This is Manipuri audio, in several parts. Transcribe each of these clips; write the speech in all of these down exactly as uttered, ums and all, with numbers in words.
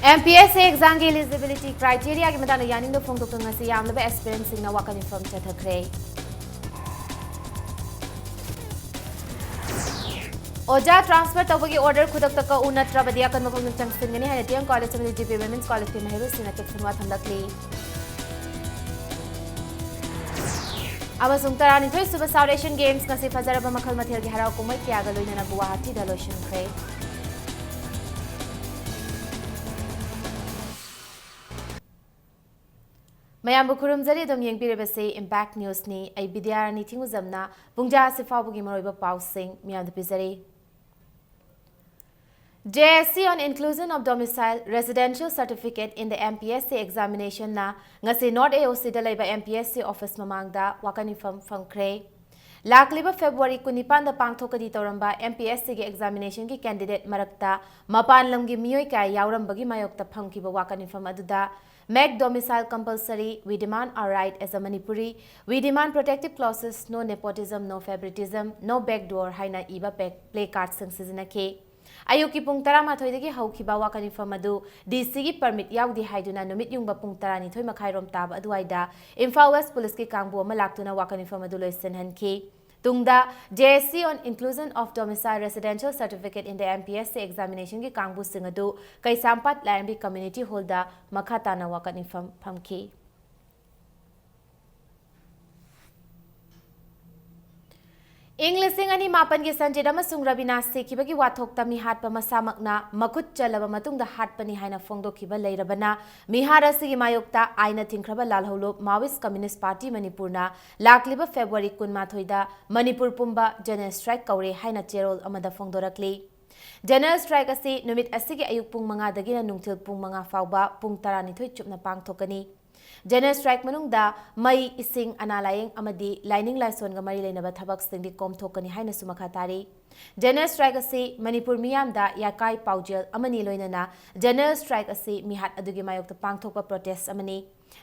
ꯑꯦꯝ ꯄꯤ ꯑꯦꯁ ꯁꯤ ꯑꯦꯛꯖꯥꯝꯒꯤ ꯏꯂꯤꯖꯤꯕꯤꯂꯤꯇꯤ ꯀ꯭ꯔꯥꯏꯇꯦꯔꯤꯌꯥꯒꯤ ꯃꯇꯥꯡꯗ ꯌꯥꯅꯤꯡꯗꯕ ꯐꯣꯡꯗꯣꯛꯇꯨꯅ ꯉꯁꯤ ꯌꯥꯝꯂꯕ ꯑꯦꯁꯄꯤꯔꯦꯟꯁꯤꯡꯅ ꯋꯥꯀꯠ ꯃꯤꯐꯝ ꯆꯠꯊꯈ꯭ꯔꯦ꯫ ꯑꯣꯖꯥ ꯇ꯭ꯔꯥꯟꯁꯐꯔ ꯇꯧꯕꯒꯤ ꯑꯣꯔꯗꯔ ꯈꯨꯗꯛꯇ ꯀꯛꯎ, ꯅꯠꯇ꯭ꯔꯕꯗꯤ ꯑꯀꯟꯕ ꯐꯣꯡꯗꯣꯛ ꯆꯪꯁꯤꯟꯒꯅꯤ ꯍꯥꯏꯅ ꯗꯤ ꯑꯦꯝ ꯀꯣꯂꯦꯖ ꯑꯃꯗꯤ ꯖꯤ ꯄꯤ ꯋꯤꯃꯦꯟꯁ ꯀꯣꯂꯦꯖꯀꯤ ꯃꯍꯩꯔꯣꯏꯁꯤꯡꯅ ꯆꯦꯛꯁꯤꯟꯋꯥ ꯊꯝꯂꯛꯂꯤ꯫ ꯑꯃꯁꯨꯡ ꯇꯔꯥꯅꯤꯊꯣꯏ ꯁꯨꯕ ꯁꯥꯎꯠ ꯑꯦꯁꯤꯌꯟ ꯒꯦꯝꯁ ꯉꯁꯤ ꯐꯖꯔꯕ ꯃꯈꯜ ꯃꯊꯦꯜꯒꯤ ꯍꯔꯥꯎ ꯀꯨꯝꯍꯩ ꯀꯌꯥꯒ ꯂꯣꯏꯅꯅ ꯒꯨꯋꯥꯍꯥꯇꯤꯗ ꯂꯣꯏꯁꯤꯟꯈ꯭ꯔꯦ꯫ ꯃꯌꯥꯝꯕꯨ ꯈꯨꯔꯨꯝꯖꯔꯤ꯫ ꯑꯗꯨꯝ ꯌꯦꯡꯕꯤꯔꯤꯕꯁꯤ ꯏꯝꯄꯦꯛ ꯅ꯭ꯌꯨꯁꯅꯤ꯫ ꯑꯩ ꯕꯤꯗ꯭ꯌꯥꯔꯥꯅꯤ ꯊꯤꯡꯉꯨꯖꯝꯅ꯫ ꯄꯨꯡꯖꯥ ꯑꯁꯤ ꯐꯥꯎꯕꯒꯤ ꯃꯔꯨꯑꯣꯏꯕ ꯄꯥꯎꯁꯤꯡ ꯃꯤꯌꯥꯝꯗ ꯄꯤꯖꯔꯤ꯫ J S C on Inclusion of Domicile Residential Certificate in the M P S C Examination ꯅ ꯉꯁꯤ ꯅꯣꯔꯠ ꯑꯦ ꯑꯣ ꯁꯤꯗ ꯂꯩꯕ M P S C office ꯃꯃꯥꯡꯗ ꯋꯥꯀꯠ ꯃꯤꯐꯝ ꯐꯝꯈ꯭ꯔꯦ꯫ ꯂꯥꯛꯂꯤꯕ ꯐꯦꯕ꯭ꯔꯨꯋꯥꯔꯤ ꯀꯨꯟꯅꯤꯄꯥꯟꯗ ꯄꯥꯡꯊꯣꯛꯀꯅꯤ ꯇꯧꯔꯝꯕ ꯑꯦꯝ ꯄꯤ ꯑꯦꯁ ꯁꯤꯒꯤ ꯑꯦꯛꯖꯥꯃꯤꯅꯦꯁꯟꯒꯤ ꯀꯦꯟꯗꯤꯗꯦꯠ ꯃꯔꯛꯇ ꯃꯄꯥꯟ ꯂꯝꯒꯤ ꯃꯤꯑꯣꯏ ꯀꯌꯥ ꯌꯥꯎꯔꯝꯕꯒꯤ ꯃꯥꯌꯣꯛꯇ ꯐꯝꯈꯤꯕ ꯋꯥꯀꯠ ꯃꯤꯐꯝ ꯑꯗꯨꯗ Make domicile compulsory, we demand our right as a Manipuri, we demand protective clauses, no nepotism, no favoritism, no backdoor ꯍꯥꯏꯅ ꯏꯕ ꯄꯦꯛ-, ꯄ꯭ꯂꯦ ꯀꯥꯔꯗꯁꯤꯡ ꯁꯤꯖꯤꯟꯅꯈꯤ꯫ ꯑꯌꯨꯛꯀꯤ ꯄꯨꯡ ꯇꯔꯥꯃꯥꯊꯣꯏꯗꯒꯤ ꯍꯧꯈꯤꯕ ꯋꯥꯀꯠ ꯃꯤꯐꯝ ꯑꯗꯨ ꯗꯤ ꯁꯤꯒꯤ ꯄꯔꯃꯤꯠ ꯌꯥꯎꯗꯦ ꯍꯥꯏꯗꯨꯅ ꯅꯨꯃꯤꯠ ꯌꯨꯡꯕ ꯄꯨꯡ ꯇꯔꯥꯅꯤꯊꯣꯏ ꯃꯈꯥꯏꯔꯣꯝ ꯇꯥꯕ ꯑꯗꯨꯋꯥꯏꯗ ꯏꯝꯐꯥꯜ ꯋꯦꯁ ꯄꯨꯂꯤꯁꯀꯤ ꯀꯥꯡꯕꯨ ꯑꯃ ꯂꯥꯛꯇꯨꯅ ꯋꯥꯀꯠ ꯃꯤꯐꯝ ꯑꯗꯨ ꯂꯣꯏꯁꯤꯟꯍꯟꯈꯤ꯫ ꯇꯨꯡꯗ J S C on Inclusion of Domicile Residential Certificate in the M P S C Examination ꯒꯤ ꯀꯥꯡꯕꯨꯁꯤꯡ ꯑꯗꯨ ꯀꯩꯁꯥꯝꯄꯥꯠ ꯂꯥꯏꯔꯦꯝꯕꯤ ꯀꯝꯃ꯭ꯌꯨꯅꯤꯇꯤ ꯍꯣꯜꯗ ꯃꯈꯥ ꯇꯥꯅ ꯋꯥꯀꯠ ꯃꯤꯐꯝ ꯐꯝꯈꯤ꯫ ꯏꯪ ꯂꯤꯁꯤꯡ ꯑꯅꯤ ꯃꯥꯄꯟꯒꯤ ꯁꯟꯖꯤꯠ ꯑꯃꯁꯨꯡ ꯔꯕꯤꯅꯥ ꯁꯤꯈꯤꯕꯒꯤ ꯋꯥꯊꯣꯛꯇ ꯃꯤꯍꯥꯠꯄ ꯃꯁꯥꯃꯛꯅ ꯃꯈꯨꯠ ꯆꯜꯂꯕ ꯃꯇꯨꯡꯗ ꯍꯥꯠꯄꯅꯤ ꯍꯥꯏꯅ ꯐꯣꯡꯗꯣꯛꯈꯤꯕ ꯂꯩꯔꯕꯅ ꯃꯤꯍꯥꯠ ꯑꯁꯤꯒꯤ ꯃꯥꯌꯣꯛꯇ ꯑꯥꯏꯟꯅ ꯊꯤꯡꯈ꯭ꯔꯕ ꯂꯥꯜꯍꯧꯂꯨꯞ Maoist Communist Party ꯃꯅꯤꯄꯨꯔꯅ ꯂꯥꯛꯂꯤꯕ ꯐꯦꯕ꯭ꯔꯨꯋꯥꯔꯤ ꯀꯨꯟꯃꯥꯊꯣꯏꯗ ꯃꯅꯤꯄꯨꯔ ꯄꯨꯝꯕ ꯖꯦꯅꯔꯦꯜ ꯁ꯭ꯇ꯭ꯔꯥꯏꯛ ꯀꯧꯔꯦ ꯍꯥꯏꯅ ꯆꯦꯔꯣꯜ ꯑꯃꯗ ꯐꯣꯡꯗꯣꯔꯛꯂꯤ꯫ ꯖꯦꯅꯔꯦꯜ ꯁ꯭ꯇ꯭ꯔꯥꯏꯛ ꯑꯁꯤ ꯅꯨꯃꯤꯠ ꯑꯁꯤꯒꯤ ꯑꯌꯨꯛ ꯄꯨꯡ ꯃꯉꯥꯗꯒꯤꯅ ꯅꯨꯡꯊꯤꯜ ꯄꯨꯡ ꯃꯉꯥ ꯐꯥꯎꯕ ꯄꯨꯡ ꯇꯔꯥꯅꯤꯊꯣꯏ ꯆꯨꯞꯅ ꯄꯥꯡꯊꯣꯛꯀꯅꯤ꯫ ꯖꯦꯅꯔꯦꯜ ꯁ꯭ꯇ꯭ꯔꯥꯏꯛ ꯃꯅꯨꯡꯗ ꯃꯩ, ꯏꯁꯤꯡ, ꯑꯅꯥ ꯂꯥꯌꯦꯡ ꯑꯃꯗꯤ ꯂꯥꯏꯅꯤꯡ ꯂꯥꯏꯁꯣꯟꯒ ꯃꯔꯤ ꯂꯩꯅꯕ ꯊꯕꯛꯁꯤꯡꯗꯤ ꯀꯣꯝꯊꯣꯛꯀꯅꯤ ꯍꯥꯏꯅꯁꯨ ꯃꯈꯥ ꯇꯥꯔꯤ꯫ ꯖꯦꯅꯔꯦꯜ ꯁ꯭ꯇ꯭ꯔꯥꯏꯛ ꯑꯁꯤ ꯃꯅꯤꯄꯨꯔ ꯃꯤꯌꯥꯝꯗ ꯌꯥꯀꯥꯏ ꯄꯥꯎꯖꯦꯜ ꯑꯃꯅꯤ, ꯂꯣꯏꯅꯅ ꯖꯦꯅꯔꯦꯜ ꯁ꯭ꯇ꯭ꯔꯥꯏꯛ ꯑꯁꯤ ꯃꯤꯍꯥꯠ ꯑꯗꯨꯒꯤ ꯃꯥꯌꯣꯛꯇ ꯄꯥꯡꯊꯣꯛꯄ ꯄ꯭ꯔꯣꯇꯦꯁ ꯑꯃꯅꯤ꯫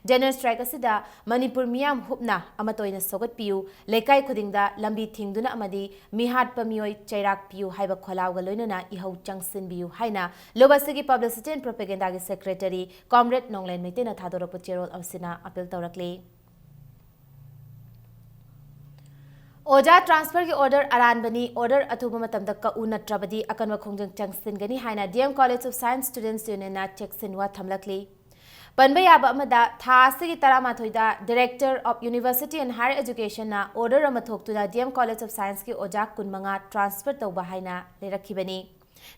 General strike ꯑꯁꯤꯗ ꯃꯅꯤꯄꯨꯔ ꯃꯤꯌꯥꯝ ꯍꯨꯞꯅ ꯑꯃꯠꯇ ꯑꯣꯏꯅ ꯁꯧꯒꯠꯄꯤꯌꯨ, ꯂꯩꯀꯥꯏ ꯈꯨꯗꯤꯡꯗ ꯂꯝꯕꯤ ꯊꯤꯡꯗꯨꯅ ꯑꯃꯗꯤ ꯃꯤꯍꯥꯠꯄ ꯃꯤꯑꯣꯏ ꯆꯩꯔꯥꯛ ꯄꯤꯌꯨ ꯍꯥꯏꯕ ꯈꯣꯜꯂꯥꯎꯒ ꯂꯣꯏꯅꯅ ꯏꯍꯧ ꯆꯪꯁꯤꯟꯕꯤꯌꯨ ꯍꯥꯏꯅ ꯂꯨꯕꯁꯤꯒꯤ Publicity and Propagandaꯒꯤ Secretary Comrade ꯅꯣꯡꯂꯦꯟ ꯃꯩꯇꯩꯅ ꯊꯥꯗꯣꯔꯛꯄ ꯆꯦꯔꯣꯜ ꯑꯁꯤꯅ appeal ꯇꯧꯔꯛꯂꯤ꯫ ꯑꯣꯖꯥ transferꯒꯤ order ꯑꯔꯥꯟꯕꯅꯤ, order ꯑꯊꯨꯕ ꯃꯇꯝꯗ ꯀꯛꯎ, ꯅꯠꯇ꯭ꯔꯕꯗꯤ ꯑꯀꯟꯕ ꯈꯣꯡꯖꯪ ꯆꯪꯁꯤꯟꯒꯅꯤ ꯍꯥꯏꯅ D M College of Science Students Unionꯅ ꯆꯦꯛꯁꯤꯟꯋꯥ ꯊꯝꯂꯛꯂꯤ꯫ ꯄꯟꯕ ꯌꯥꯕ ꯑꯃꯗ, ꯊꯥ ꯑꯁꯤꯒꯤ ꯇꯔꯥꯃꯥꯊꯣꯏꯗ Director of University and Higher Educationꯅ order ꯑꯃ ꯊꯣꯛꯇꯨꯅ D M College of Scienceꯀꯤ ꯑꯣꯖꯥ ꯀꯨꯟꯃꯉꯥ transfer ꯇꯧꯕ ꯍꯥꯏꯅ ꯂꯩꯔꯛꯈꯤꯕꯅꯤ꯫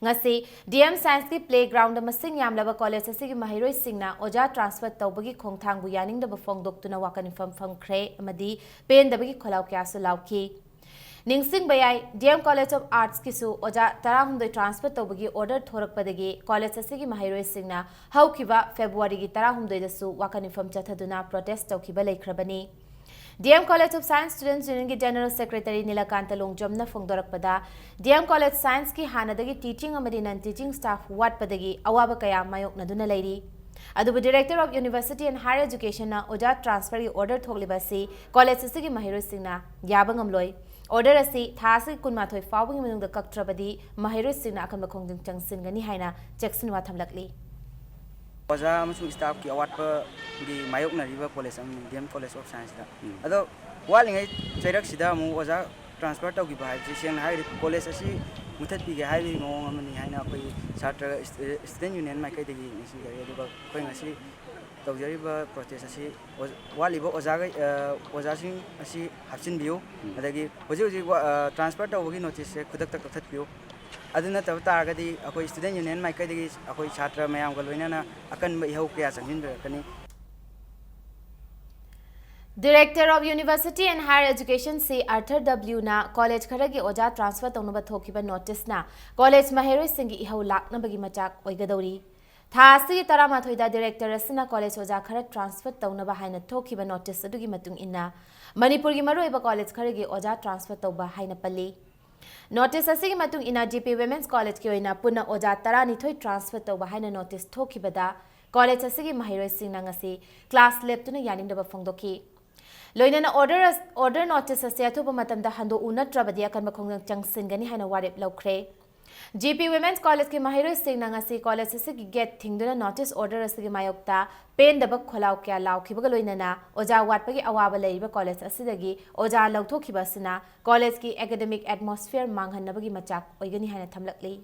ꯉꯁꯤ D M Scienceꯀꯤ playgroundꯗ ꯃꯁꯤꯡ ꯌꯥꯝꯂꯕ college ꯑꯁꯤꯒꯤ ꯃꯍꯩꯔꯣꯏꯁꯤꯡꯅ ꯑꯣꯖꯥ transfer ꯇꯧꯕꯒꯤ ꯈꯣꯡꯊꯥꯡꯕꯨ ꯌꯥꯅꯤꯡꯗꯕ ꯐꯣꯡꯗꯣꯛꯇꯨꯅ ꯋꯥꯀꯠ ꯃꯤꯐꯝ ꯐꯝꯈ꯭ꯔꯦ ꯑꯃꯗꯤ ꯄꯦꯟꯗꯕꯒꯤ ꯈꯣꯜꯂꯥꯎ ꯀꯌꯥꯁꯨ ꯂꯥꯎꯈꯤ꯫ ꯅꯤꯡꯁꯤꯡꯕ ꯌꯥꯏ, D M College of Artsꯀꯤꯁꯨ ꯑꯣꯖꯥ ꯇꯔꯥꯍꯨꯝꯗꯣꯏ transfer ꯇꯧꯕꯒꯤ order ꯊꯣꯔꯛꯄꯗꯒꯤ college ꯑꯁꯤꯒꯤ ꯃꯍꯩꯔꯣꯏꯁꯤꯡꯅ ꯍꯧꯈꯤꯕ Februaryꯒꯤ ꯇꯔꯥꯍꯨꯝꯗꯣꯏꯗꯁꯨ ꯋꯥꯀꯠ ꯃꯤꯐꯝ ꯆꯠꯊꯗꯨꯅ protest ꯇꯧꯈꯤꯕ ꯂꯩꯈ꯭ꯔꯕꯅꯤ꯫ D M College of Science Students Unionꯒꯤ General Secretary Nilakanta ꯂꯣꯡꯖꯝꯅ ꯐꯣꯡꯗꯣꯔꯛꯄꯗ, D M College Scienceꯀꯤ ꯍꯥꯟꯅꯗꯒꯤ teaching ꯑꯃꯗꯤ non teaching staff ꯋꯥꯠꯄꯗꯒꯤ ꯑꯋꯥꯕ ꯀꯌꯥ ꯃꯥꯌꯣꯛꯅꯗꯨꯅ ꯂꯩꯔꯤ꯫ ꯑꯗꯨꯕꯨ Director of University and Higher Educationꯅ ꯑꯣꯖꯥ transferꯒꯤ order ꯊꯣꯛꯂꯤꯕ ꯑꯁꯤ college ꯑꯁꯤꯒꯤ ꯃꯍꯩꯔꯣꯏꯁꯤꯡꯅ ꯌꯥꯕ ꯉꯝꯂꯣꯏ꯫ Order ꯑꯁꯤ ꯊꯥ ꯑꯁꯤꯒꯤ ꯀꯨꯟꯃꯥꯊꯣꯏ ꯐꯥꯎꯕꯒꯤ ꯃꯅꯨꯡꯗ ꯀꯛꯇ꯭ꯔꯕꯗꯤ ꯃꯍꯩꯔꯣꯏꯁꯤꯡꯅ ꯑꯀꯟꯕ ꯈꯣꯡꯖꯪ ꯆꯪꯁꯤꯟꯒꯅꯤ ꯍꯥꯏꯅ ꯆꯦꯛꯁꯤꯟꯋꯥ ꯊꯝꯂꯛꯂꯤ꯫ ꯑꯣꯖꯥ ꯑꯃꯁꯨꯡ staffꯀꯤ ꯑꯋꯥꯠꯄꯒꯤ ꯃꯥꯌꯣꯛꯅꯔꯤꯕ college ꯑꯃꯅꯤ, D M College of Scienceꯇ꯫ ꯑꯗꯣ ꯋꯥꯠꯂꯤꯉꯩ ꯆꯩꯔꯛꯁꯤꯗ ꯑꯃꯨꯛ ꯑꯣꯖꯥ transfer ꯇꯧꯈꯤꯕ ꯍꯥꯏꯕꯁꯤ, ꯁꯦꯡꯅ ꯍꯥꯏꯔꯗꯤ, college ꯑꯁꯤ ꯃꯨꯊꯠꯄꯤꯒꯦ ꯍꯥꯏꯕꯒꯤ ꯃꯑꯣꯡ ꯑꯃꯅꯤ ꯍꯥꯏꯅ ꯑꯩꯈꯣꯏ ꯁꯥꯇ꯭ꯔ, student union ꯃꯥꯏꯀꯩꯗꯒꯤ ꯅꯤꯡꯁꯤꯡꯖꯔꯤ꯫ ꯑꯗꯨꯒ ꯑꯩꯈꯣꯏ ꯉꯁꯤ ꯇꯧꯖꯔꯤꯕ protest ꯑꯁꯤ ꯑꯣꯖ-, ꯋꯥꯠꯂꯤꯕ ꯑꯣꯖꯥꯈꯩ, ꯑ, ꯑꯣꯖꯥꯁꯤꯡ ꯑꯁꯤ ꯍꯥꯞꯆꯤꯟꯕꯤꯌꯨ꯫ ꯑꯗꯒꯤ ꯍꯧꯖꯤꯛ ꯍꯧꯖꯤꯛ ꯋꯥ-, ꯑ, transfer ꯇꯧꯕꯒꯤ noticeꯁꯦ ꯈꯨꯗꯛꯇ ꯀꯛꯊꯠꯄꯤꯌꯨ꯫ ꯑꯗꯨ ꯅꯠꯇꯕ ꯇꯥꯔꯒꯗꯤ ꯑꯩꯈꯣꯏ student union ꯃꯥꯏꯀꯩꯗꯒꯤ ꯑꯩꯈꯣꯏ ꯁꯥꯇ꯭ꯔ ꯃꯌꯥꯝꯒ ꯂꯣꯏꯅꯅ ꯑꯀꯟꯕ ꯏꯍꯧ ꯀꯌꯥ ꯆꯪꯁꯤꯟꯕꯤꯔꯛꯀꯅꯤ꯫ Director of University and Higher Education C Arthur W ꯅ college ꯈꯔꯒꯤ ꯑꯣꯖꯥ transfer ꯇꯧꯅꯕ ꯊꯣꯛꯈꯤꯕ noticeꯅ college ꯃꯍꯩꯔꯣꯏꯁꯤꯡꯒꯤ ꯏꯍꯧ ꯂꯥꯛꯅꯕꯒꯤ ꯃꯆꯥꯛ ꯑꯣꯏꯒꯗꯧꯔꯤ꯫ ꯊꯥ ꯑꯁꯤꯒꯤ ꯇꯔꯥꯃꯥꯊꯣꯏꯗ director ꯑꯁꯤꯅ college ꯑꯣꯖꯥ ꯈꯔ transfer ꯇꯧꯅꯕ ꯍꯥꯏꯅ ꯊꯣꯛꯈꯤꯕ notice ꯑꯗꯨꯒꯤ ꯃꯇꯨꯡ ꯏꯟꯅ, ꯃꯅꯤꯄꯨꯔꯒꯤ ꯃꯔꯨꯑꯣꯏꯕ college ꯈꯔꯒꯤ ꯑꯣꯖꯥ transfer ꯇꯧꯕ ꯍꯥꯏꯅ ꯄꯜꯂꯤ꯫ Notice ꯑꯁꯤꯒꯤ ꯃꯇꯨꯡ ꯏꯟꯅ, G P Women's Collegeꯀꯤ ꯑꯣꯏꯅ ꯄꯨꯟꯅ ꯑꯣꯖꯥ ꯇꯔꯥꯅꯤꯊꯣꯏ transfer ꯇꯧꯕ ꯍꯥꯏꯅ notice ꯊꯣꯛꯈꯤꯕꯗ, ꯀꯣꯂꯦꯖ ꯑꯁꯤꯒꯤ ꯃꯍꯩꯔꯣꯏꯁꯤꯡꯅ ꯉꯁꯤ ꯀ꯭ꯂꯥꯁ ꯂꯦꯞꯇꯨꯅ ꯌꯥꯅꯤꯡꯗꯕ ꯐꯣꯡꯗꯣꯛꯈꯤ꯫ ꯂꯣꯏꯅꯅ ꯑꯣꯔꯗꯔ ꯑꯁ-, ꯑꯣꯔꯗꯔ ꯅꯣꯇꯤꯁ ꯑꯁꯤ ꯑꯊꯨꯕ ꯃꯇꯝꯗ ꯍꯟꯗꯣꯛꯎ, ꯅꯠꯇ꯭ꯔꯕꯗꯤ ꯑꯀꯟꯕ ꯈꯣꯡꯖꯪ ꯆꯪꯁꯤꯟꯒꯅꯤ ꯍꯥꯏꯅ ꯋꯥꯔꯦꯞ ꯂꯧꯈ꯭ꯔꯦ꯫ ꯖꯤ ꯄꯤ ꯋꯤꯃꯦꯟꯁ ꯀꯣꯂꯦꯖꯀꯤ ꯃꯍꯩꯔꯣꯏꯁꯤꯡꯅ ꯉꯁꯤ ꯀꯣꯂꯦꯖ ꯑꯁꯤꯒꯤ ꯒꯦꯠ ꯊꯤꯡꯗꯨꯅ ꯅꯣꯇꯤꯁ ꯑꯣꯔꯗꯔ ꯑꯁꯤꯒꯤ ꯃꯥꯌꯣꯛꯇ ꯄꯦꯟꯗꯕ ꯈꯣꯜꯂꯥꯎ ꯀꯌꯥ ꯂꯥꯎꯈꯤꯕꯒ ꯂꯣꯏꯅꯅ ꯑꯣꯖꯥ ꯋꯥꯠꯄꯒꯤ ꯑꯋꯥꯕ ꯂꯩꯔꯤꯕ ꯀꯣꯂꯦꯖ ꯑꯁꯤꯗꯒꯤ ꯑꯣꯖꯥ ꯂꯧꯊꯣꯛꯈꯤꯕ ꯑꯁꯤꯅ ꯀꯣꯂꯦꯖꯀꯤ ꯑꯦꯀꯥꯗꯦꯃꯤꯛ ꯑꯦꯠꯃꯣꯁꯐꯤꯌꯔ ꯃꯥꯡꯍꯟꯅꯕꯒꯤ ꯃꯆꯥꯛ ꯑꯣꯏꯒꯅꯤ ꯍꯥꯏꯅ ꯊꯝꯂꯛꯂꯤ꯫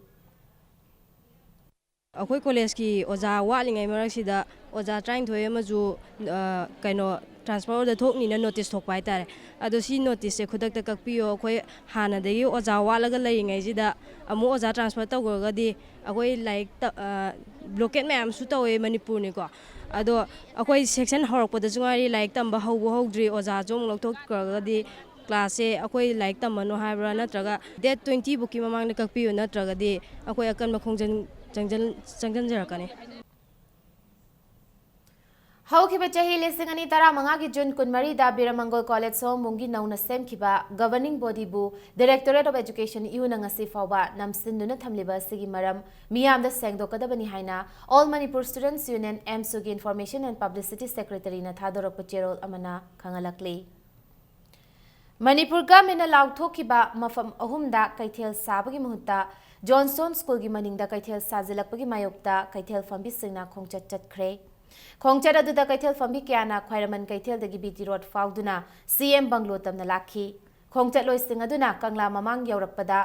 ꯑꯩꯈꯣꯏ ꯀꯣꯂꯦꯖꯀꯤ ꯑꯣꯖꯥ ꯋꯥꯠꯂꯤꯉꯩ ꯃꯔꯛꯁꯤꯗ ꯑꯣꯖꯥ ꯇꯔꯥꯅꯤꯊꯣꯏ ꯑꯃꯁꯨ, ꯑ, ꯀꯩꯅꯣ, ꯇ꯭ꯔꯥꯟꯁꯐꯔ ꯑꯣꯔꯗꯔ ꯊꯣꯛꯅꯤꯅ ꯅꯣꯇꯤꯁ ꯊꯣꯛꯄ ꯍꯥꯏꯇꯥꯔꯦ꯫ ꯑꯗꯣ ꯁꯤ ꯅꯣꯇꯤꯁꯁꯦ ꯈꯨꯗꯛꯇ ꯀꯛꯄꯤꯌꯣ꯫ ꯑꯩꯈꯣꯏ ꯍꯥꯟꯅꯗꯒꯤ ꯑꯣꯖꯥ ꯋꯥꯠꯂꯒ ꯂꯩꯔꯤꯉꯩꯁꯤꯗ ꯑꯃꯨꯛ ꯑꯣꯖꯥ ꯇ꯭ꯔꯥꯟꯁꯐꯔ ꯇꯧꯈ꯭ꯔꯒꯗꯤ ꯑꯩꯈꯣꯏ ꯂꯥꯏꯔꯤꯛ ꯇ-, ꯑ, ꯕ꯭ꯂꯣꯀꯦꯠ ꯃꯌꯥꯝꯁꯨ ꯇꯧꯋꯦ ꯃꯅꯤꯄꯨꯔꯅꯤꯀꯣ꯫ ꯑꯗꯣ ꯑꯩꯈꯣꯏ ꯁꯦꯛꯁꯟ ꯍꯧꯔꯛꯄꯗꯁꯨ ꯉꯥꯏꯔꯤ, ꯂꯥꯏꯔꯤꯛ ꯇꯝꯕ ꯍꯧꯕ ꯍꯧꯗ꯭ꯔꯤ, ꯑꯣꯖꯥꯁꯨ ꯑꯃꯨꯛ ꯂꯧꯊꯣꯛꯈ꯭ꯔꯒꯗꯤ ꯀ꯭ꯂꯥꯁꯁꯦ ꯑꯩꯈꯣꯏ ꯂꯥꯏꯔꯤꯛ ꯇꯝꯃꯅꯨ ꯍꯥꯏꯕ꯭ꯔꯥ, ꯅꯠꯇ꯭ꯔꯒ ꯗꯦꯠ ꯇ꯭ꯋꯦꯟꯇꯤ ꯕꯨꯛꯀꯤ ꯃꯃꯥꯡꯗ ꯀꯛꯄꯤꯌꯨ, ꯅꯠꯇ꯭ꯔꯒꯗꯤ ꯑꯩꯈꯣꯏ ꯑꯀꯟꯕ ꯈꯣꯡꯖꯪ ꯆꯪꯖꯟ-, ꯆꯪꯖꯟꯖꯔꯛꯀꯅꯤ꯫ ꯍꯧꯈꯤꯕ ꯆꯍꯤ ꯂꯤꯁꯤꯡ ꯑꯅꯤ ꯇꯔꯥꯃꯉꯥꯒꯤ ꯖꯨꯟ ꯀꯨꯟꯃꯔꯤꯗ ꯕꯤꯔꯃꯪꯒꯣꯜ ꯀꯣꯂꯦꯖ ꯁꯑꯣꯝꯕꯨꯡꯒꯤ ꯅꯧꯅ ꯁꯦꯝꯈꯤꯕ governing bodyꯕꯨ Directorate of Education ꯏꯌꯨꯅ ꯉꯁꯤ ꯐꯥꯎꯕ ꯅꯝꯁꯤꯟꯗꯨꯅ ꯊꯝꯂꯤꯕ ꯑꯁꯤꯒꯤ ꯃꯔꯝ ꯃꯤꯌꯥꯝꯗ ꯁꯦꯡꯗꯣꯛꯀꯗꯕꯅꯤ ꯍꯥꯏꯅ All Manipur Students Union, ꯑꯦꯝꯁꯨꯒꯤ Information and Publicity Secretaryꯅ ꯊꯥꯗꯣꯔꯛꯄ ꯆꯦꯔꯣꯜ ꯑꯃꯅ ꯈꯪꯍꯜꯂꯛꯂꯤ꯫ ꯃꯅꯤꯄꯨꯔ ꯒꯚꯔꯟꯃꯦꯟꯠꯅ ꯂꯥꯎꯊꯣꯛꯈꯤꯕ ꯃꯐꯝ ꯑꯍꯨꯝꯗ ꯀꯩꯊꯦꯜ ꯁꯥꯕꯒꯤ ꯃꯍꯨꯠꯇ ꯖꯣꯟꯁꯇꯣꯟ ꯁ꯭ꯀꯨꯜꯒꯤ ꯃꯅꯤꯡꯗ ꯀꯩꯊꯦꯜ ꯁꯥꯖꯤꯜꯂꯛꯄꯒꯤ ꯃꯥꯌꯣꯛꯇ ꯀꯩꯊꯦꯜ ꯐꯝꯕꯤꯁꯤꯡꯅ ꯈꯣꯡꯆꯠ ꯆꯠꯈ꯭ꯔꯦ꯫ ꯈꯣꯡꯆꯠ ꯑꯗꯨꯗ ꯀꯩꯊꯦꯜ ꯐꯝꯕꯤ ꯀꯌꯥꯅ ꯈ꯭ꯋꯥꯏꯔꯝꯕꯟ ꯀꯩꯊꯦꯜꯗꯒꯤ ꯕꯤ ꯇꯤ ꯔꯣꯗ ꯐꯥꯎꯗꯨꯅ ꯁꯤ ꯑꯦꯝ ꯕꯪꯒ꯭ꯂꯣ ꯇꯝꯅ ꯂꯥꯛꯈꯤ꯫ ꯈꯣꯡꯆꯠꯂꯣꯏꯁꯤꯡ ꯑꯗꯨꯅ ꯀꯪꯂꯥ ꯃꯃꯥꯡ ꯌꯧꯔꯛꯄꯗ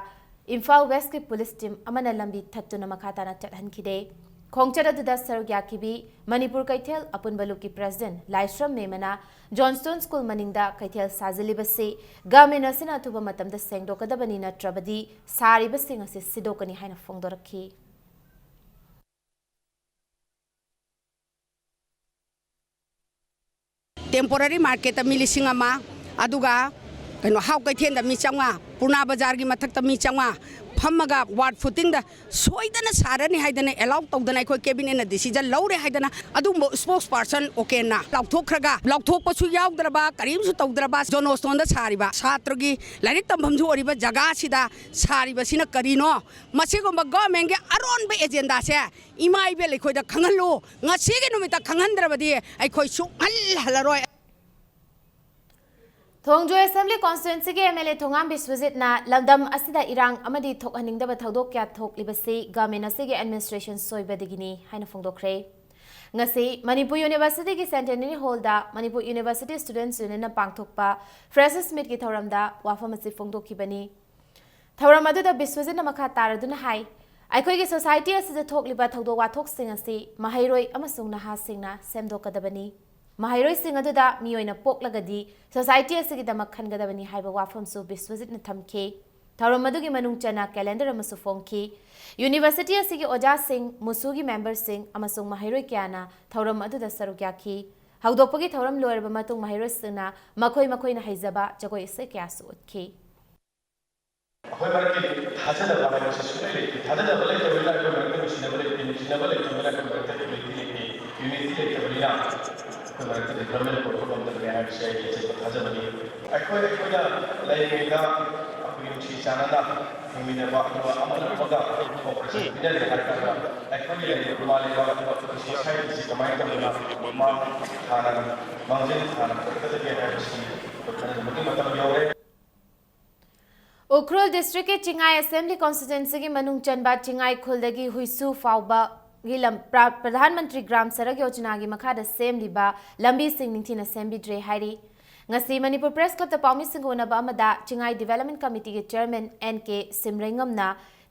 ꯏꯝꯐꯥꯜ ꯋꯦꯁ꯭ꯠꯀꯤ ꯄꯨꯂꯤꯁ ꯇꯤꯝ ꯑꯃꯅ ꯂꯝꯕꯤ ꯊꯠꯇꯨꯅ ꯃꯈꯥ ꯇꯥꯅ ꯆꯠꯍꯟꯈꯤꯗꯦ꯫ ꯈꯣꯡꯆꯠ ꯑꯗꯨꯗ ꯁꯔꯨꯛ ꯌꯥꯈꯤꯕꯤ ꯃꯅꯤꯄꯨꯔ ꯀꯩꯊꯦꯜ ꯑꯄꯨꯟꯕ ꯂꯨꯞꯀꯤ ꯄ꯭ꯔꯦꯁꯤꯗꯦꯟꯠ ꯂꯥꯏꯁ꯭ꯔꯝ ꯃꯦꯃꯅ ꯖꯣꯟꯁꯇꯣꯟ ꯁ꯭ꯀꯨꯜ ꯃꯅꯤꯡꯗ ꯀꯩꯊꯦꯜ ꯁꯥꯖꯤꯜꯂꯤꯕꯁꯤ ꯒꯚꯔꯟꯃꯦꯟꯠ ꯑꯁꯤꯅ ꯑꯊꯨꯕ ꯃꯇꯝꯗ ꯁꯦꯡꯗꯣꯛꯀꯗꯕꯅꯤ, ꯅꯠꯇ꯭ꯔꯕꯗꯤ ꯁꯥꯔꯤꯕꯁꯤꯡ ꯑꯁꯤ ꯁꯤꯗꯣꯛꯀꯅꯤ ꯍꯥꯏꯅ ꯐꯣꯡꯗꯣꯔꯛꯈꯤ꯫ ꯇꯦꯝꯄꯣꯔꯔꯤ ꯃꯥꯔꯀꯦꯠꯇ ꯃꯤ ꯂꯤꯁꯤꯡ ꯑꯃ, ꯑꯗꯨꯒ ꯀꯩꯅꯣ, ꯍꯥꯎ ꯀꯩꯊꯦꯜꯗ ꯃꯤ ꯆꯥꯝꯃꯉꯥ, ꯄꯨꯔꯅꯥ ꯕꯖꯥꯔꯒꯤ ꯃꯊꯛꯇ ꯃꯤ ꯆꯥꯝꯃꯉꯥ, ꯐꯝꯃꯒ ꯋꯥꯔꯗ ꯐꯨꯇꯤꯡꯗ ꯁꯣꯏꯗꯅ ꯁꯥꯔꯅꯤ ꯍꯥꯏꯗꯅ ꯑꯦꯂꯥꯎ ꯇꯧꯗꯅ ꯑꯩꯈꯣꯏ ꯀꯦꯕꯤꯅꯦꯠꯅ ꯗꯤꯁꯤꯖꯟ ꯂꯧꯔꯦ ꯍꯥꯏꯗꯅ ꯑꯗꯨꯒꯨꯝꯕ ꯁ꯭ꯄꯣꯛꯁ ꯄꯥꯔꯁꯟ ꯑꯣꯀꯦꯟꯅ ꯂꯥꯎꯊꯣꯛꯈ꯭ꯔꯒ, ꯂꯥꯎꯊꯣꯛꯄꯁꯨ ꯌꯥꯎꯗ꯭ꯔꯕ, ꯀꯔꯤꯝꯁꯨ ꯇꯧꯗ꯭ꯔꯕ ꯖꯣꯟ ꯁ꯭ꯇꯣꯟꯗ ꯁꯥꯔꯤꯕ ꯁꯥꯇ꯭ꯔꯒꯤ ꯂꯥꯏꯔꯤꯛ ꯇꯝꯐꯝꯁꯨ ꯑꯣꯏꯔꯤꯕ ꯖꯒꯥꯁꯤꯗ ꯁꯥꯔꯤꯕꯁꯤꯅ ꯀꯔꯤꯅꯣ? ꯃꯁꯤꯒꯨꯝꯕ ꯒꯣꯔꯃꯦꯟꯒꯤ ꯑꯔꯣꯟꯕ ꯑꯦꯖꯦꯟꯗꯥꯁꯦ ꯏꯃꯥ ꯏꯕꯦꯜ ꯑꯩꯈꯣꯏꯗ ꯈꯪꯍꯜꯂꯨ꯫ ꯉꯁꯤꯒꯤ ꯅꯨꯃꯤꯠꯇ ꯈꯪꯍꯟꯗ꯭ꯔꯕꯗꯤ ꯑꯩꯈꯣꯏ ꯁꯨꯡꯍꯜ ꯍꯜꯂꯔꯣꯏ꯫ ꯈꯣꯡꯖꯣꯏ ꯑꯦꯁꯦꯝꯕ꯭ꯂꯤ ꯀꯣꯟꯁꯇꯤꯇ꯭ꯋꯦꯟꯁꯤꯒꯤ ꯑꯦꯝ ꯑꯦꯜ ꯑꯦ ꯊꯣꯉꯥꯝ ꯕꯤꯁ꯭ꯋꯖꯤꯠꯅ ꯂꯝꯗꯝ ꯑꯁꯤꯗ ꯏꯔꯥꯡ ꯑꯃꯗꯤ ꯊꯣꯛꯍꯟꯅꯤꯡꯗꯕ ꯊꯧꯗꯣꯛ ꯀꯌꯥ ꯊꯣꯛꯂꯤꯕꯁꯤ ꯒꯚꯔꯟꯃꯦꯟꯠ ꯑꯁꯤꯒꯤ ꯑꯦꯗꯃꯤꯅꯤꯁꯇ꯭ꯔꯦꯁꯟ ꯁꯣꯏꯕꯗꯒꯤꯅꯤ ꯍꯥꯏꯅ ꯐꯣꯡꯗꯣꯛꯈ꯭ꯔꯦ꯫ ꯉꯁꯤ ꯃꯅꯤꯄꯨꯔ ꯌꯨꯅꯤꯚꯔꯁꯤꯇꯤꯒꯤ ꯁꯦꯟꯇꯦꯅꯔꯤ ꯍꯣꯜꯗ ꯃꯅꯤꯄꯨꯔ ꯌꯨꯅꯤꯚꯔꯁꯤꯇꯤ ꯁ꯭ꯇꯨꯗꯦꯟꯠꯁ ꯌꯨꯅꯤꯌꯟꯅ ꯄꯥꯡꯊꯣꯛꯄ ꯐ꯭ꯔꯦꯁꯔꯁ ꯃꯤꯠꯀꯤ ꯊꯧꯔꯝꯗ ꯋꯥꯐꯝ ꯑꯁꯤ ꯐꯣꯡꯗꯣꯛꯈꯤꯕꯅꯤ꯫ ꯊꯧꯔꯝ ꯑꯗꯨꯗ ꯕꯤꯁ꯭ꯋꯖꯤꯠꯅ ꯃꯈꯥ ꯇꯥꯔꯗꯨꯅ ꯍꯥꯏ, ꯑꯩꯈꯣꯏꯒꯤ ꯁꯣꯁꯥꯏꯇꯤ ꯑꯁꯤꯗ ꯊꯣꯛꯂꯤꯕ ꯊꯧꯗꯣꯛ ꯋꯥꯊꯣꯛꯁꯤꯡ ꯑꯁꯤ ꯃꯍꯩꯔꯣꯏ ꯑꯃꯁꯨꯡ ꯅꯍꯥꯁꯤꯡꯅ ꯁꯦꯝꯗꯣꯛꯀꯗꯕꯅꯤ꯫ ꯃꯍꯩꯔꯣꯏꯁꯤꯡ ꯑꯗꯨꯗ ꯃꯤꯑꯣꯏꯅ ꯄꯣꯛꯂꯒꯗꯤ ꯁꯣꯁꯥꯏꯇꯤ ꯑꯁꯤꯒꯤꯗꯃꯛ ꯈꯟꯒꯗꯕꯅꯤ ꯍꯥꯏꯕ ꯋꯥꯐꯝꯁꯨ ꯕꯤꯁ꯭ꯋꯖꯤꯠꯅ ꯊꯝꯈꯤ꯫ ꯊꯧꯔꯝ ꯑꯗꯨꯒꯤ ꯃꯅꯨꯡ ꯆꯟꯅ ꯀꯦꯂꯦꯟꯗꯔ ꯑꯃꯁꯨ ꯐꯣꯡꯈꯤ꯫ ꯌꯨꯅꯤꯚꯔꯁꯤꯇꯤ ꯑꯁꯤꯒꯤ ꯑꯣꯖꯥꯁꯤꯡ, ꯃꯨꯁꯨꯒꯤ ꯃꯦꯝꯕꯔꯁꯤꯡ ꯑꯃꯁꯨꯡ ꯃꯍꯩꯔꯣꯏ ꯀꯌꯥꯅ ꯊꯧꯔꯝ ꯑꯗꯨꯗ ꯁꯔꯨꯛ ꯌꯥꯈꯤ꯫ ꯍꯧꯗꯣꯛꯄꯒꯤ ꯊꯧꯔꯝ ꯂꯣꯏꯔꯕ ꯃꯇꯨꯡ ꯃꯍꯩꯔꯣꯏꯁꯤꯡꯅ ꯃꯈꯣꯏ ꯃꯈꯣꯏꯅ ꯍꯩꯖꯕ ꯖꯒꯣꯏ ꯏꯁꯩ ꯀꯌꯥꯁꯨ ꯎꯠꯈꯤ꯫ ꯑꯩꯈꯣꯏ ꯃꯔꯛꯀꯤ ꯊꯥꯖꯅꯕ ꯍꯥꯏꯕꯁꯤ ꯁꯨꯡꯂꯩ ꯂꯩꯇꯦ꯫ ꯊꯥꯖꯅꯕ ꯂꯩꯇꯕꯅꯤꯅ ꯑꯩꯈꯣꯏ ꯃꯔꯛꯇ ꯅꯨꯡꯁꯤꯅꯕ ꯂꯩꯇꯦ, ꯅꯨꯡꯁꯤꯅꯕ ꯂꯩꯇꯕꯅꯤꯅ ꯑꯩꯈꯣꯏ ꯃꯔꯛꯇ ꯌꯨꯅꯤꯇꯤ ꯂꯩꯇꯦ꯫ ꯌꯨꯅꯤꯇꯤ ꯂꯩꯇꯕꯅꯤꯅ ꯑꯩꯈꯣꯏ ꯃꯔꯛꯇ ꯗꯤꯕ꯭ꯂꯞꯃꯦꯟ ꯄꯨꯔꯛꯄ ꯉꯝꯗꯕꯅꯤ ꯍꯥꯏꯕꯁꯤ ꯑꯩꯒꯤ ꯑꯆꯦꯠꯄ ꯊꯥꯖꯕꯅꯤ꯫ ꯑꯩꯈꯣꯏ, ꯑꯩꯈꯣꯏꯅ ꯂꯩꯔꯤꯉꯩꯗ ꯑꯩꯈꯣꯏꯒꯤ ꯅꯨꯡꯁꯤ ꯆꯥꯟꯅꯅ ꯍꯤꯡꯃꯤꯟꯅꯕ, ꯑꯗꯨꯒ ꯑꯃꯅ ꯑꯃꯒ ꯀꯣꯑꯣꯄꯔꯦꯁꯟ ꯄꯤꯅꯔꯦ ꯍꯥꯏꯔꯀꯥꯟꯗ ꯑꯩꯈꯣꯏꯒꯤ ꯂꯩꯔꯤꯕ ꯏꯃꯥ ꯂꯩꯕꯥꯛ, ꯑꯗꯨꯒ ꯑꯩꯈꯣꯏꯒꯤ ꯁꯣꯁꯥꯏꯇꯤꯁꯤ ꯀꯃꯥꯏꯅ ꯇꯧꯗꯅ ꯃꯥꯡ ꯊꯥꯅ, ꯃꯥꯡꯖꯤꯜ ꯊꯥꯅ ꯄꯨꯔꯛꯀꯗꯒꯦ ꯍꯥꯏꯕꯁꯤ ꯑꯩꯈꯣꯏ ꯈꯟꯅꯅꯕꯒꯤ ꯃꯇꯝ ꯌꯧꯔꯦ꯫ ꯎꯈ꯭ꯔꯨꯜ ꯗꯤꯁꯇ꯭ꯔꯤꯛꯀꯤ ꯆꯤꯡꯉꯥꯏ ꯑꯦꯁꯦꯝꯕ꯭ꯂꯤ ꯀꯣꯟꯁꯇꯤꯇ꯭ꯋꯦꯟꯁꯤꯒꯤ ꯃꯅꯨꯡ ꯆꯟꯕ ꯆꯤꯡꯉꯥꯏ ꯈꯨꯜꯗꯒꯤ ꯍꯨꯏꯁꯨ ꯐꯥꯎꯕꯒꯤ ꯂꯝ-, ꯄ꯭ꯔ-, ꯄ꯭ꯔꯙꯥꯟ ꯃꯟꯇ꯭ꯔꯤ ꯒ꯭ꯔꯥꯝ ꯁꯔꯛ ꯌꯣꯖꯅꯥꯒꯤ ꯃꯈꯥꯗ ꯁꯦꯝꯂꯤꯕ ꯂꯝꯕꯤꯁꯤꯡ ꯅꯤꯡꯊꯤꯅ ꯁꯦꯝꯕꯤꯗ꯭ꯔꯦ ꯍꯥꯏꯔꯤ꯫ ꯉꯁꯤ ꯃꯅꯤꯄꯨꯔ ꯄ꯭ꯔꯦꯁ ꯀ꯭ꯂꯕꯇ ꯄꯥꯎꯃꯤꯁꯤꯡꯒ ꯎꯅꯕ ꯑꯃꯗ ꯆꯤꯡꯉꯥꯏ ꯗꯤꯕꯦꯂꯞꯃꯦꯟ ꯀꯃꯤꯇꯤꯒꯤ ꯆꯤꯌꯔꯃꯦꯟ ꯑꯦꯟ ꯀꯦ ꯁꯤꯝꯔꯩꯉꯝꯅ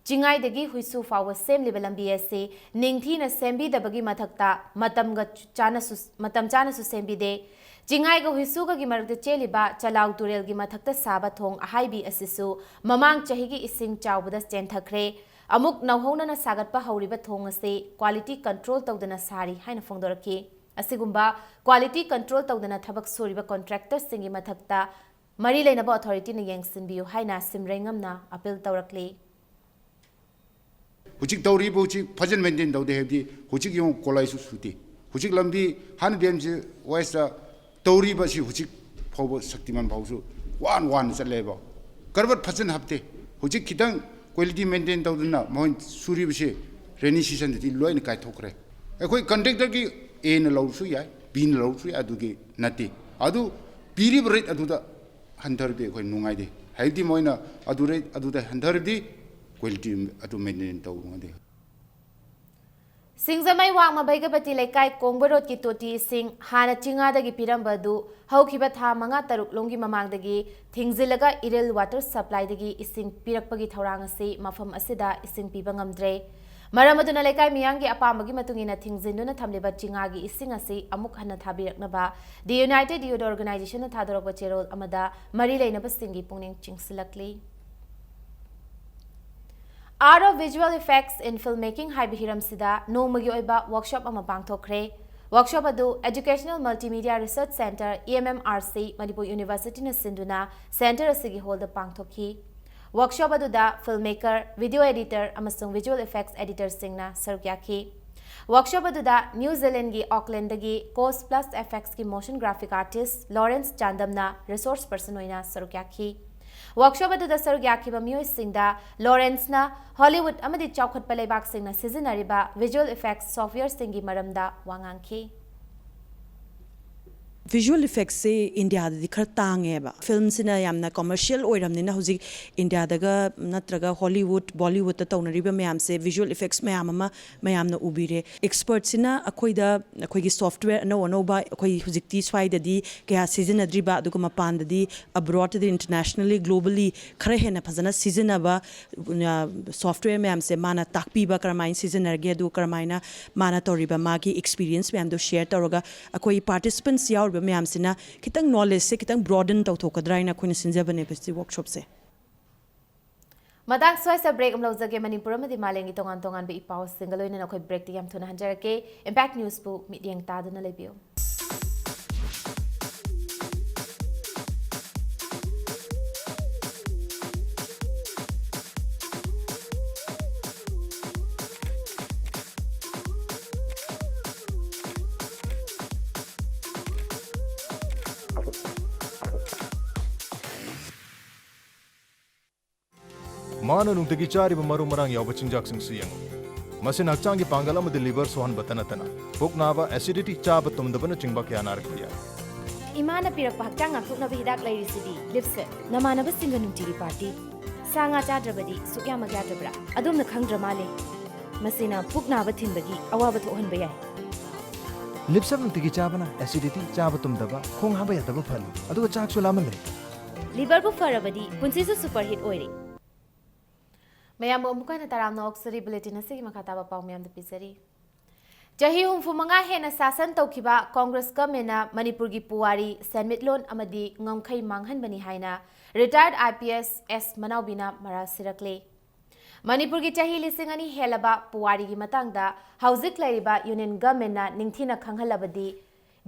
ꯆꯤꯡꯉꯥꯏꯗꯒꯤ ꯍꯨꯏꯁꯨ ꯐꯥꯎꯕ ꯁꯦꯝꯂꯤꯕ ꯂꯝꯕꯤ ꯑꯁꯤ ꯅꯤꯡꯊꯤꯅ ꯁꯦꯝꯕꯤꯗꯕꯒꯤ ꯃꯊꯛꯇ ꯃꯇꯝꯒ ꯆꯥꯅꯁꯨ, ꯃꯇꯝ ꯆꯥꯅꯁꯨ ꯁꯦꯝꯕꯤꯗꯦ꯫ ꯆꯤꯡꯉꯥꯏꯒ ꯍꯨꯏꯁꯨꯒꯒꯤ ꯃꯔꯛꯇ ꯆꯦꯜꯂꯤꯕ ꯆꯂꯥꯎ ꯇꯨꯔꯦꯜꯒꯤ ꯃꯊꯛꯇ ꯁꯥꯕ ꯊꯣꯡ ꯑꯍꯥꯏꯕꯤ ꯑꯁꯤꯁꯨ ꯃꯃꯥꯡ ꯆꯍꯤꯒꯤ ꯏꯁꯤꯡ ꯆꯥꯎꯕꯗ ꯆꯦꯟꯊꯈ꯭ꯔꯦ꯫ ꯑꯃꯨꯛ ꯅꯧꯍꯧꯅꯅ ꯁꯥꯒꯠꯄ ꯍꯧꯔꯤꯕ ꯊꯣꯡ ꯑꯁꯤ ꯀ꯭ꯋꯥꯂꯤꯇꯤ ꯀꯟꯇ꯭ꯔꯣꯜ ꯇꯧꯗꯅ ꯁꯥꯔꯤ ꯍꯥꯏꯅ ꯐꯣꯡꯗꯣꯔꯛꯈꯤ꯫ ꯑꯁꯤꯒꯨꯝꯕ ꯀ꯭ꯋꯥꯂꯤꯇꯤ ꯀꯟꯇ꯭ꯔꯣꯜ ꯇꯧꯗꯅ ꯊꯕꯛ ꯁꯨꯔꯤꯕ ꯀꯣꯟꯇ꯭ꯔꯦꯛꯇꯔꯁꯤꯡꯒꯤ ꯃꯊꯛꯇ ꯃꯔꯤ ꯂꯩꯅꯕ ꯑꯣꯊꯣꯔꯤꯇꯤꯅ ꯌꯦꯡꯁꯤꯟꯕꯤꯌꯨ ꯍꯥꯏꯅ ꯁꯤꯝꯔꯩꯉꯝꯅ ꯑꯄꯤꯜ ꯇꯧꯔꯛꯂꯤ꯫ ꯍꯧꯖꯤꯛ ꯇꯧꯔꯤꯕ ꯍꯧꯖꯤꯛ ꯐꯖꯅ ꯃꯦꯟꯇꯦꯟ ꯇꯧꯗꯦ ꯍꯥꯏꯕꯗꯤ ꯍꯧꯖꯤꯛ ꯌꯦꯡꯉꯨ ꯀꯣꯂꯥꯏꯁꯨ ꯁꯨꯗꯦ꯫ ꯍꯧꯖꯤꯛ ꯂꯝꯕꯤ ꯍꯥꯟꯅ ꯕꯤ ꯑꯦꯝ ꯁꯤ ꯋꯦꯁꯇ ꯇꯧꯔꯤꯕ ꯑꯁꯤ ꯍꯧꯖꯤꯛ ꯐꯥꯎꯕ ꯁꯛꯇꯤꯃꯥꯟ ꯐꯥꯎꯁꯨ ꯋꯥꯅ ꯋꯥꯅ ꯆꯠꯂꯦꯕ꯫ ꯀꯔꯕꯠ ꯐꯖꯅ ꯍꯥꯞꯇꯦ꯫ ꯍꯧꯖꯤꯛ ꯈꯤꯇꯪ ꯀ꯭ꯋꯥꯂꯤꯇꯤ ꯃꯦꯟꯇꯦꯟ ꯇꯧꯗꯅ ꯃꯣꯏꯅ ꯁꯨꯔꯤꯕꯁꯤ ꯔꯦꯅꯤ ꯁꯤꯖꯟꯗꯗꯤ ꯂꯣꯏꯅ ꯀꯥꯏꯊꯣꯛꯈ꯭ꯔꯦ꯫ ꯑꯩꯈꯣꯏ ꯀꯟꯇ꯭ꯔꯦꯛꯇꯔꯒꯤ ꯑꯦꯅ ꯂꯧꯔꯁꯨ ꯌꯥꯏ, ꯕꯤꯅ ꯂꯧꯔꯁꯨ ꯌꯥꯏ, ꯑꯗꯨꯒꯤ ꯅꯠꯇꯦ꯫ ꯑꯗꯨ ꯄꯤꯔꯤꯕ ꯔꯦꯠ ꯑꯗꯨꯗ ꯍꯟꯊꯔꯗꯤ ꯑꯩꯈꯣꯏ ꯅꯨꯡꯉꯥꯏꯇꯦ꯫ ꯍꯥꯏꯕꯗꯤ ꯃꯣꯏꯅ ꯑꯗꯨ ꯔꯦꯠ ꯑꯗꯨꯗ ꯍꯟꯊꯔꯗꯤ ꯀ꯭ꯋꯥꯂꯤꯇꯤ ꯑꯗꯨ ꯃꯦꯟꯇꯦꯟ ꯇꯧꯕ ꯉꯝꯗꯦ꯫ ꯁꯤꯡꯖꯃꯩ ꯋꯥꯡꯃ ꯚꯩꯒꯕꯇꯤ ꯂꯩꯀꯥꯏ ꯀꯣꯡꯕ ꯔꯣꯗꯀꯤ ꯇꯣꯇꯤ ꯏꯁꯤꯡ ꯍꯥꯟꯅ ꯆꯤꯡꯉꯥꯗꯒꯤ ꯄꯤꯔꯝꯕ ꯑꯗꯨ ꯍꯧꯈꯤꯕ ꯊꯥ ꯃꯉꯥ ꯇꯔꯨꯛ ꯂꯣꯝꯒꯤ ꯃꯃꯥꯡꯗꯒꯤ ꯊꯤꯡꯖꯤꯜꯂꯒ ꯏꯔꯤꯜ ꯋꯥꯇꯔ ꯁꯄ꯭ꯂꯥꯏꯗꯒꯤ ꯏꯁꯤꯡ ꯄꯤꯔꯛꯄꯒꯤ ꯊꯧꯔꯥꯡ ꯑꯁꯤ ꯃꯐꯝ ꯑꯁꯤꯗ ꯏꯁꯤꯡ ꯄꯤꯕ ꯉꯝꯗ꯭ꯔꯦ꯫ ꯃꯔꯝ ꯑꯗꯨꯅ ꯂꯩꯀꯥꯏ ꯃꯤꯌꯥꯝꯒꯤ ꯑꯄꯥꯝꯕꯒꯤ ꯃꯇꯨꯡ ꯏꯟꯅ ꯊꯤꯡꯖꯤꯟꯗꯨꯅ ꯊꯝꯂꯤꯕ ꯆꯤꯡꯉꯥꯒꯤ ꯏꯁꯤꯡ ꯑꯁꯤ ꯑꯃꯨꯛ ꯍꯟꯅ ꯊꯥꯕꯤꯔꯛꯅꯕ The United Youth Organizationꯅ ꯊꯥꯗꯣꯔꯛꯄ ꯆꯦꯔꯣꯜ ꯑꯃꯗ ꯃꯔꯤ ꯂꯩꯅꯕꯁꯤꯡꯒꯤ ꯄꯨꯛꯅꯤꯡ ꯆꯤꯡꯁꯤꯜꯂꯛꯂꯤ꯫ Art of Visual Effects in Filmmaking ꯍꯥꯏꯕ ꯍꯤꯔꯝꯁꯤꯗ ꯅꯣꯡꯃꯒꯤ ꯑꯣꯏꯕ ꯋꯥꯔꯛꯁꯣꯞ ꯑꯃ ꯄꯥꯡꯊꯣꯛꯈ꯭ꯔꯦ꯫ ꯋꯥꯔꯛꯁꯣꯞ ꯑꯗꯨ Educational Multimedia Research Centre, E M M R C, Manipur ꯌꯨꯅꯤꯚꯔꯁꯤꯇꯤꯅ ꯁꯤꯟꯗꯨꯅ ꯁꯦꯟꯇꯔ ꯑꯁꯤꯒꯤ ꯍꯣꯜꯗ ꯄꯥꯡꯊꯣꯛꯈꯤ꯫ ꯋꯥꯔꯛꯁꯣꯞ ꯑꯗꯨꯗ ꯐꯤꯜꯝ ꯃꯦꯀꯔ, ꯚꯤꯗꯤꯑꯣ ꯑꯦꯗꯤꯇꯔ ꯑꯃꯁꯨꯡ ꯚꯤꯖꯨꯑꯦꯜ ꯏꯐꯦꯛꯠꯁ ꯑꯦꯗꯤꯇꯔꯁꯤꯡꯅ ꯁꯔꯨꯛ ꯌꯥꯈꯤ꯫ ꯋꯥꯔꯛꯁꯣꯞ ꯑꯗꯨꯗ ꯅ꯭ꯌꯨ ꯖꯤꯂꯦꯟꯗꯒꯤ ꯑꯣꯛꯂꯦꯟꯗꯒꯤ ꯀꯣꯁ ꯄ꯭ꯂꯁ ꯑꯦꯐꯦꯛꯁꯀꯤ ꯃꯣꯁꯟ ꯒ꯭ꯔꯥꯐꯤꯛ ꯑꯥꯔꯇꯤꯁ ꯂꯣꯔꯦꯟꯁ ꯆꯥꯟꯗꯝꯅ ꯔꯤꯁꯣꯔꯁ ꯄꯔꯁꯟ ꯑꯣꯏꯅ ꯁꯔꯨꯛ ꯌꯥꯈꯤ꯫ ꯋꯥꯔꯛꯁꯣꯞ ꯑꯗꯨꯗ ꯁꯔꯨꯛ ꯌꯥꯈꯤꯕ ꯃꯤꯑꯣꯏꯁꯤꯡꯗ ꯂꯣꯔꯦꯟꯁꯅ ꯍꯣꯂꯤꯋꯨꯗ ꯑꯃꯗꯤ ꯆꯥꯎꯈꯠꯄ ꯂꯩꯕꯥꯛꯁꯤꯡꯅ ꯁꯤꯖꯤꯟꯅꯔꯤꯕ ꯚꯤꯖꯨꯑꯦꯜ ꯏꯐꯦꯛꯠꯁ ꯁꯣꯐꯋꯦꯌꯔꯁꯤꯡꯒꯤ ꯃꯔꯝꯗ ꯋꯥ ꯉꯥꯡꯈꯤ꯫ ꯚꯤꯖꯨꯑꯦꯜ ꯏꯐꯦꯛꯠꯁꯦ ꯏꯟꯗꯤꯌꯥꯗꯗꯤ ꯈꯔ ꯇꯥꯡꯉꯦꯕ꯫ ꯐꯤꯜꯝꯁꯤꯅ ꯌꯥꯝꯅ ꯀꯃꯔꯁꯤꯌꯦꯜ ꯑꯣꯏꯔꯕꯅꯤꯅ ꯍꯧꯖꯤꯛ ꯏꯟꯗꯤꯌꯥꯗꯒ ꯅꯠꯇ꯭ꯔꯒ ꯍꯣꯂꯤꯋꯨꯗ, ꯕꯣꯂꯤꯋꯨꯗꯇ ꯇꯧꯅꯔꯤꯕ ꯃꯌꯥꯝꯁꯦ ꯚꯤꯖꯨꯑꯦꯜ ꯏꯐꯦꯛꯠꯁ ꯃꯌꯥꯝ ꯑꯃ ꯃꯌꯥꯝꯅ ꯎꯕꯤꯔꯦ꯫ ꯑꯦꯛꯁꯄꯔꯠꯁꯤꯅ ꯑꯩꯈꯣꯏꯗ ꯑꯩꯈꯣꯏꯒꯤ ꯁꯣꯐꯋꯦꯌꯔ ꯑꯅꯧ ꯑꯅꯧꯕ ꯑꯩꯈꯣꯏ ꯍꯧꯖꯤꯛꯇꯤ ꯁ꯭ꯋꯥꯏꯗꯗꯤ ꯀꯌꯥ ꯁꯤꯖꯤꯟꯅꯗ꯭ꯔꯤꯕ, ꯑꯗꯨꯒ ꯃꯄꯥꯟꯗꯗꯤ ꯑꯕ꯭ꯔꯣꯗꯇꯗꯤ, ꯏꯟꯇꯔꯅꯦꯁꯅꯦꯜꯂꯤ, ꯒ꯭ꯂꯣꯕꯜꯂꯤ ꯈꯔ ꯍꯦꯟꯅ ꯐꯖꯅ ꯁꯤꯖꯤꯟꯅꯕ ꯁꯣꯐꯋꯦꯌꯔ ꯃꯌꯥꯝꯁꯦ ꯃꯥꯅ ꯇꯥꯛꯄꯤꯕ, ꯀꯔꯝꯍꯥꯏꯅ ꯁꯤꯖꯤꯟꯅꯔꯒꯦ, ꯑꯗꯨ ꯀꯔꯝꯍꯥꯏꯅ ꯃꯥꯅ ꯇꯧꯔꯤꯕ ꯃꯥꯒꯤ ꯑꯦꯛꯁꯄꯤꯔꯤꯌꯦꯟꯁ ꯃꯌꯥꯝꯗꯣ ꯁꯤꯌꯔ ꯇꯧꯔꯒ ꯑꯩꯈꯣꯏ ꯄꯥꯔꯇꯤꯁꯤꯄꯦꯟꯠꯁ ꯌꯥꯎꯔꯤꯕ ꯃꯌꯥꯝꯁꯤꯅ ꯈꯤꯇꯪ ꯅꯣꯂꯦꯖꯁꯦ ꯈꯤꯇꯪ ꯕ꯭ꯔꯣꯗꯟ ꯇꯧꯊꯣꯛꯀꯗ꯭ꯔꯥ ꯍꯥꯏꯅ ꯑꯩꯈꯣꯏꯅ ꯁꯤꯟꯖꯕꯅꯦꯕ ꯁꯤ ꯋꯥꯔꯛꯁꯣꯞꯁꯦ꯫ ꯃꯇꯥꯡ ꯁ꯭ꯋꯥꯏꯁꯤꯗ ꯕ꯭ꯔꯦꯛ ꯑꯃ ꯂꯧꯖꯒꯦ꯫ ꯃꯅꯤꯄꯨꯔ ꯑꯃꯗꯤ ꯃꯥꯂꯦꯝꯒꯤ ꯇꯣꯉꯥꯟ ꯇꯣꯉꯥꯟꯕ ꯏ ꯄꯥꯎꯁꯤꯡꯒ ꯂꯣꯏꯅꯅ ꯑꯩꯈꯣꯏ ꯕ꯭ꯔꯦꯛꯇꯒꯤ ꯌꯥꯝ ꯊꯨꯅ ꯍꯟꯖꯔꯛꯀꯦ꯫ ꯏꯝꯄꯦꯛ ꯅ꯭ꯌꯨꯁꯄꯨ ꯃꯤꯠꯌꯦꯡ ꯇꯥꯗꯨꯅ ꯂꯩꯕꯤꯌꯨ꯫ ꯃꯥꯅ ꯅꯨꯡꯇꯤꯒꯤ ꯆꯥꯔꯤꯕ ꯃꯔꯨ ꯃꯔꯥꯡ ꯌꯥꯎꯕ ꯆꯤꯟꯖꯥꯛꯁꯤꯡꯁꯤ ꯌꯦꯡꯉꯨ꯫ ꯃꯁꯤꯅ ꯍꯛꯆꯥꯡꯒꯤ ꯄꯥꯡꯒꯜ ꯑꯃꯗꯤ ꯂꯤꯚꯔ ꯁꯣꯛꯍꯟꯕꯇ ꯅꯠꯇꯅ ꯄꯨꯛ ꯅꯥꯕ, ꯑꯦꯁꯤꯗꯤꯇꯤ, ꯆꯥꯕ ꯇꯨꯝꯗꯕꯅꯆꯤꯡꯕ ꯀꯌꯥ ꯅꯥꯔꯛꯄ ꯌꯥꯏ꯫ ꯏꯃꯥꯅ ꯄꯤꯔꯛꯄ ꯍꯛꯆꯥꯡ ꯉꯥꯛꯊꯣꯛꯅꯕ ꯍꯤꯗꯥꯛ ꯂꯩꯔꯤꯁꯤꯗꯤ꯫ ꯂꯤꯞꯁꯦ ꯅꯃꯥꯟꯅꯕꯁꯤꯡꯒ ꯅꯨꯡꯇꯤꯒꯤ ꯄꯥꯔꯇꯤ꯫ ꯁꯥ ꯉꯥ ꯆꯥꯗ꯭ꯔꯕꯗꯤ ꯁꯨꯛꯌꯥꯃꯛ ꯌꯥꯗ꯭ꯔꯕ꯭ꯔꯥ? ꯑꯗꯣꯝꯅ ꯈꯪꯗ꯭ꯔ ꯃꯥꯜꯂꯦ꯫ ꯃꯁꯤꯅ ꯄꯨꯛ ꯅꯥꯕ ꯊꯤꯟꯕꯒꯤ ꯑꯋꯥꯕ ꯊꯣꯛꯍꯟꯕ ꯌꯥꯏ꯫ ꯂꯤꯞꯁꯦꯞ ꯅꯨꯡꯇꯤꯒꯤ ꯆꯥꯕꯅ ꯑꯦꯁꯤꯗꯤꯇꯤ, ꯆꯥꯕ ꯇꯨꯝꯗꯕ, ꯈꯣꯡ ꯍꯥꯝꯕ ꯌꯥꯗꯕ ꯐꯍꯜꯂꯤ, ꯑꯗꯨꯒ ꯆꯥꯛꯁꯨ ꯂꯥꯝꯍꯜꯂꯦ꯫ ꯂꯤꯚꯔꯕꯨ ꯐꯔꯕꯗꯤ ꯄꯨꯟꯁꯤꯁꯨ ꯁꯨꯄꯔ ꯍꯤꯠ ꯑꯣꯏꯔꯦ꯫ ꯃꯌꯥꯝꯕꯨ ꯑꯃꯨꯛ ꯍꯟꯅ ꯇꯔꯥꯝꯅ ꯑꯣꯛꯆꯔꯤ꯫ ꯕꯨꯂꯦꯇꯤꯟ ꯑꯁꯤꯒꯤ ꯃꯈꯥ ꯇꯥꯕ ꯄꯥꯎ ꯃꯌꯥꯝꯗ ꯄꯤꯖꯔꯤ꯫ ꯆꯍꯤ ꯍꯨꯝꯐꯨ ꯃꯉꯥ ꯍꯦꯟꯅ ꯁꯥꯁꯟ ꯇꯧꯈꯤꯕ ꯀꯣꯡꯒ꯭ꯔꯦꯁ ꯒꯃꯦꯟꯅ ꯃꯅꯤꯄꯨꯔꯒꯤ ꯄꯨꯋꯥꯔꯤ, ꯁꯦꯟꯃꯤꯠꯂꯣꯟ ꯑꯃꯗꯤ ꯉꯝꯈꯩ ꯃꯥꯡꯍꯟꯕꯅꯤ ꯍꯥꯏꯅ ꯔꯤꯇꯥꯌꯔꯗ ꯑꯥꯏ ꯄꯤ ꯑꯦꯁ ꯑꯦꯁ ꯃꯅꯥꯎꯕꯤꯅ ꯃꯔꯥꯜ ꯁꯤꯔꯛꯂꯦ꯫ ꯃꯅꯤꯄꯨꯔꯒꯤ ꯆꯍꯤ ꯂꯤꯁꯤꯡ ꯑꯅꯤ ꯍꯦꯜꯂꯕ ꯄꯨꯋꯥꯔꯤꯒꯤ ꯃꯇꯥꯡꯗ ꯍꯧꯖꯤꯛ ꯂꯩꯔꯤꯕ ꯌꯨꯅꯤꯌꯟ ꯒꯃꯦꯟꯅ ꯅꯤꯡꯊꯤꯅ ꯈꯪꯍꯜꯂꯕꯗꯤ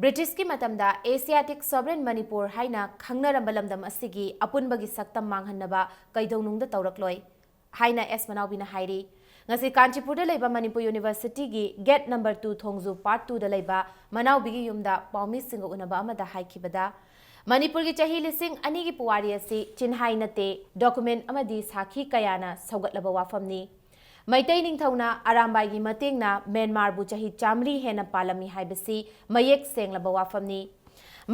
ꯕ꯭ꯔꯤꯇꯤꯁꯀꯤ ꯃꯇꯝꯗ ꯑꯦꯁꯤꯌꯥꯇꯤꯛ ꯁꯣꯚꯔꯦꯟ ꯃꯅꯤꯄꯨꯔ ꯍꯥꯏꯅ ꯈꯪꯅꯔꯝꯕ ꯂꯝꯗꯝ ꯑꯁꯤꯒꯤ ꯑꯄꯨꯟꯕꯒꯤ ꯁꯛꯇꯝ ꯃꯥꯡꯍꯟꯅꯕ ꯀꯩꯗꯧꯅꯨꯡꯗ ꯇꯧꯔꯛꯂꯣꯏ ꯍꯥꯏꯅ ꯑꯦꯁ ꯃꯅꯥꯎꯕꯤꯅ ꯍꯥꯏꯔꯤ꯫ ꯉꯁꯤ ꯀꯥꯟꯆꯤꯄꯨꯔꯗ ꯂꯩꯕ ꯃꯅꯤꯄꯨꯔ ꯌꯨꯅꯤꯚꯔꯁꯤꯇꯤꯒꯤ gate number two Thongju part ꯇꯨꯗ ꯂꯩꯕ ꯃꯅꯥꯎꯕꯤꯒꯤ ꯌꯨꯝꯗ ꯄꯥꯎꯃꯤꯁꯤꯡꯒ ꯎꯅꯕ ꯑꯃꯗ ꯍꯥꯏꯈꯤꯕꯗ, ꯃꯅꯤꯄꯨꯔꯒꯤ ꯆꯍꯤ ꯂꯤꯁꯤꯡ ꯑꯅꯤꯒꯤ ꯄꯨꯋꯥꯔꯤ ꯑꯁꯤ ꯆꯤꯟꯍꯥꯏ ꯅꯠꯇꯦ, ꯗꯣꯀꯨꯃꯦꯟ ꯑꯃꯗꯤ ꯁꯥꯈꯤ ꯀꯌꯥꯅ ꯁꯧꯒꯠꯂꯕ ꯋꯥꯐꯝꯅꯤ꯫ ꯃꯩꯇꯩ ꯅꯤꯡꯊꯧꯅ ꯑꯔꯥꯝꯕꯥꯏꯒꯤ ꯃꯇꯦꯡꯅ ꯃ꯭ꯌꯥꯟꯃꯥꯔꯕꯨ ꯆꯍꯤ ꯆꯥꯃꯔꯤ ꯍꯦꯟꯅ ꯄꯥꯜꯂꯝꯃꯤ ꯍꯥꯏꯕꯁꯤ ꯃꯌꯦꯛ ꯁꯦꯡꯂꯕ ꯋꯥꯐꯝꯅꯤ꯫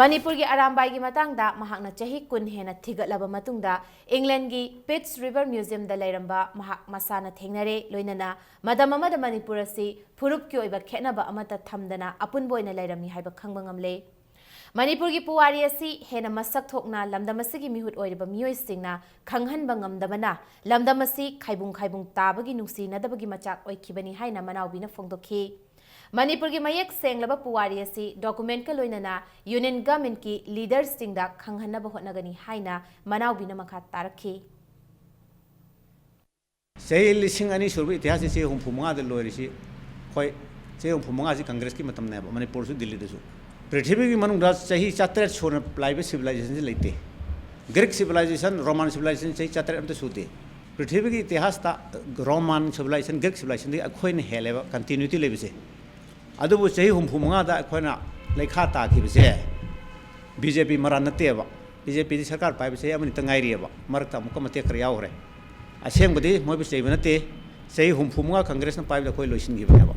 ꯃꯅꯤꯄꯨꯔꯒꯤ ꯑꯔꯥꯝꯕꯥꯏꯒꯤ ꯃꯇꯥꯡꯗ ꯃꯍꯥꯛꯅ ꯆꯍꯤ ꯀꯨꯟ ꯍꯦꯟꯅ ꯊꯤꯒꯠꯂꯕ ꯃꯇꯨꯡꯗ, ꯏꯪꯂꯦꯟꯒꯤ ꯄꯤꯠꯁ ꯔꯤꯚꯔ ꯃ꯭ꯌꯨꯖꯤꯌꯝꯗ ꯂꯩꯔꯝꯕ ꯃꯍꯥꯛ ꯃꯁꯥꯅ ꯊꯦꯡꯅꯔꯦ, ꯂꯣꯏꯅꯅ ꯃꯇꯝ ꯑꯃꯗ ꯃꯅꯤꯄꯨꯔ ꯑꯁꯤ ꯐꯨꯔꯨꯞꯀꯤ ꯑꯣꯏꯕ ꯈꯦꯠꯅꯕ ꯑꯃꯠꯇ ꯊꯝꯗꯅ ꯑꯄꯨꯟꯕ ꯑꯣꯏꯅ ꯂꯩꯔꯝꯃꯤ ꯍꯥꯏꯕ ꯈꯪꯕ ꯉꯝꯂꯦ꯫ ꯃꯅꯤꯄꯨꯔꯒꯤ ꯄꯨꯋꯥꯔꯤ ꯑꯁꯤ ꯍꯦꯟꯅ ꯃꯁꯛ ꯊꯣꯛꯅ ꯂꯝꯗꯝ ꯑꯁꯤꯒꯤ ꯃꯤꯍꯨꯠ ꯑꯣꯏꯔꯤꯕ ꯃꯤꯑꯣꯏꯁꯤꯡꯅ ꯈꯪꯍꯟꯕ ꯉꯝꯗꯕꯅ ꯂꯝꯗꯝ ꯑꯁꯤ ꯈꯥꯏꯕꯨꯡ ꯈꯥꯏꯕꯨꯡ ꯇꯥꯕꯒꯤ ꯅꯨꯡꯁꯤꯅꯗꯕꯒꯤ ꯃꯆꯥꯛ ꯑꯣꯏꯈꯤꯕꯅꯤ ꯍꯥꯏꯅ ꯃꯅꯥꯎꯕꯤꯅ ꯐꯣꯡꯗꯣꯛꯈꯤ꯫ ꯃꯅꯤꯄꯨꯔꯒꯤ ꯃꯌꯦꯛ ꯁꯦꯡꯂꯕ ꯄꯨꯋꯥꯔꯤ ꯑꯁꯤ ꯗꯣꯀꯨꯃꯦꯟꯠꯀ ꯂꯣꯏꯅꯅ ꯌꯨꯅꯤꯌꯟ ꯒꯚꯔꯟꯃꯦꯟꯠꯀꯤ ꯂꯤꯗꯔꯁꯁꯤꯡꯗ ꯈꯪꯍꯟꯅꯕ ꯍꯣꯠꯅꯒꯅꯤ ꯍꯥꯏꯅ ꯃꯅꯥꯎꯕꯤꯅ ꯃꯈꯥ ꯇꯥꯔꯛꯈꯤ꯫ ꯆꯍꯤ ꯂꯤꯁꯤꯡ ꯑꯅꯤ ꯁꯨꯔꯕ ꯏꯇꯤꯍꯥꯁꯁꯤ ꯆꯍꯤ ꯍꯨꯝꯐꯨ ꯃꯉꯥꯗ ꯂꯣꯏꯔꯤꯁꯤ꯫ ꯑꯩꯈꯣꯏ ꯆꯍꯤ ꯍꯨꯝꯐꯨ ꯃꯉꯥꯁꯤ ꯀꯪꯒ꯭ꯔꯦꯁꯀꯤ ꯃꯇꯝꯅꯦꯕ, ꯃꯅꯤꯄꯨꯔꯁꯨ ꯗꯤꯜꯂꯤꯗꯁꯨ꯫ ꯄ꯭ꯔꯤꯊꯤꯕꯤꯒꯤ ꯃꯅꯨꯡꯗ ꯆꯍꯤ ꯆꯥꯇꯔꯦꯠ ꯁꯨꯅ ꯂꯥꯛꯏꯕ ꯁꯤꯚꯤꯂꯥꯏꯖꯦꯁꯟꯁꯤ ꯂꯩꯇꯦ꯫ ꯒ꯭ꯔꯤꯛ ꯁꯤꯚꯤꯂꯥꯏꯖꯦꯁꯟ, ꯔꯣꯃꯥꯟ ꯁꯤꯚꯤꯂꯥꯏꯖꯦꯁꯟ ꯆꯍꯤ ꯆꯥꯇꯔꯦꯠ ꯑꯝꯇ ꯁꯨꯗꯦ꯫ ꯄ꯭ꯔꯤꯊꯤꯕꯤꯒꯤ ꯏꯇꯤꯍꯥꯁꯇ ꯔꯣꯃꯥꯟ ꯁꯤꯚꯤꯂꯥꯏꯖꯦꯁꯟ, ꯒ꯭ꯔꯤꯛ ꯁꯤꯚꯤꯂꯥꯏꯖꯦꯁꯟꯗꯒꯤ ꯑꯩꯈꯣꯏꯅ ꯍꯦꯜꯂꯦꯕ ꯀꯟꯇꯤꯅ꯭ꯌꯨꯇꯤ ꯂꯩꯕꯁꯦ꯫ ꯑꯗꯨꯕꯨ ꯆꯍꯤ ꯍꯨꯝꯐꯨ ꯃꯉꯥꯗ ꯑꯩꯈꯣꯏꯅ ꯂꯩꯈꯥ ꯇꯥꯈꯤꯕꯁꯦ ꯕꯤ ꯖꯦ ꯄꯤ ꯃꯔꯥ ꯅꯠꯇꯦꯕ꯫ ꯕꯤ ꯖꯦ ꯄꯤꯗꯤ ꯁꯔꯀꯥꯔ ꯄꯥꯏꯕ ꯆꯍꯤ ꯑꯃꯅꯤꯇ ꯉꯥꯏꯔꯤꯑꯕ, ꯃꯔꯛꯇ ꯑꯃꯨꯛꯀ ꯃꯇꯦꯛ ꯈꯔ ꯌꯥꯎꯈ꯭ꯔꯦ꯫ ꯑꯁꯦꯡꯕꯗꯤ ꯃꯣꯏꯕꯨ ꯆꯩꯕ ꯅꯠꯇꯦ꯫ ꯆꯍꯤ ꯍꯨꯝꯐꯨ ꯃꯉꯥ ꯀꯪꯒ꯭ꯔꯦꯁꯅ ꯄꯥꯏꯕꯗ ꯑꯩꯈꯣꯏ ꯂꯣꯏꯁꯤꯟꯈꯤꯕꯅꯦꯕ꯫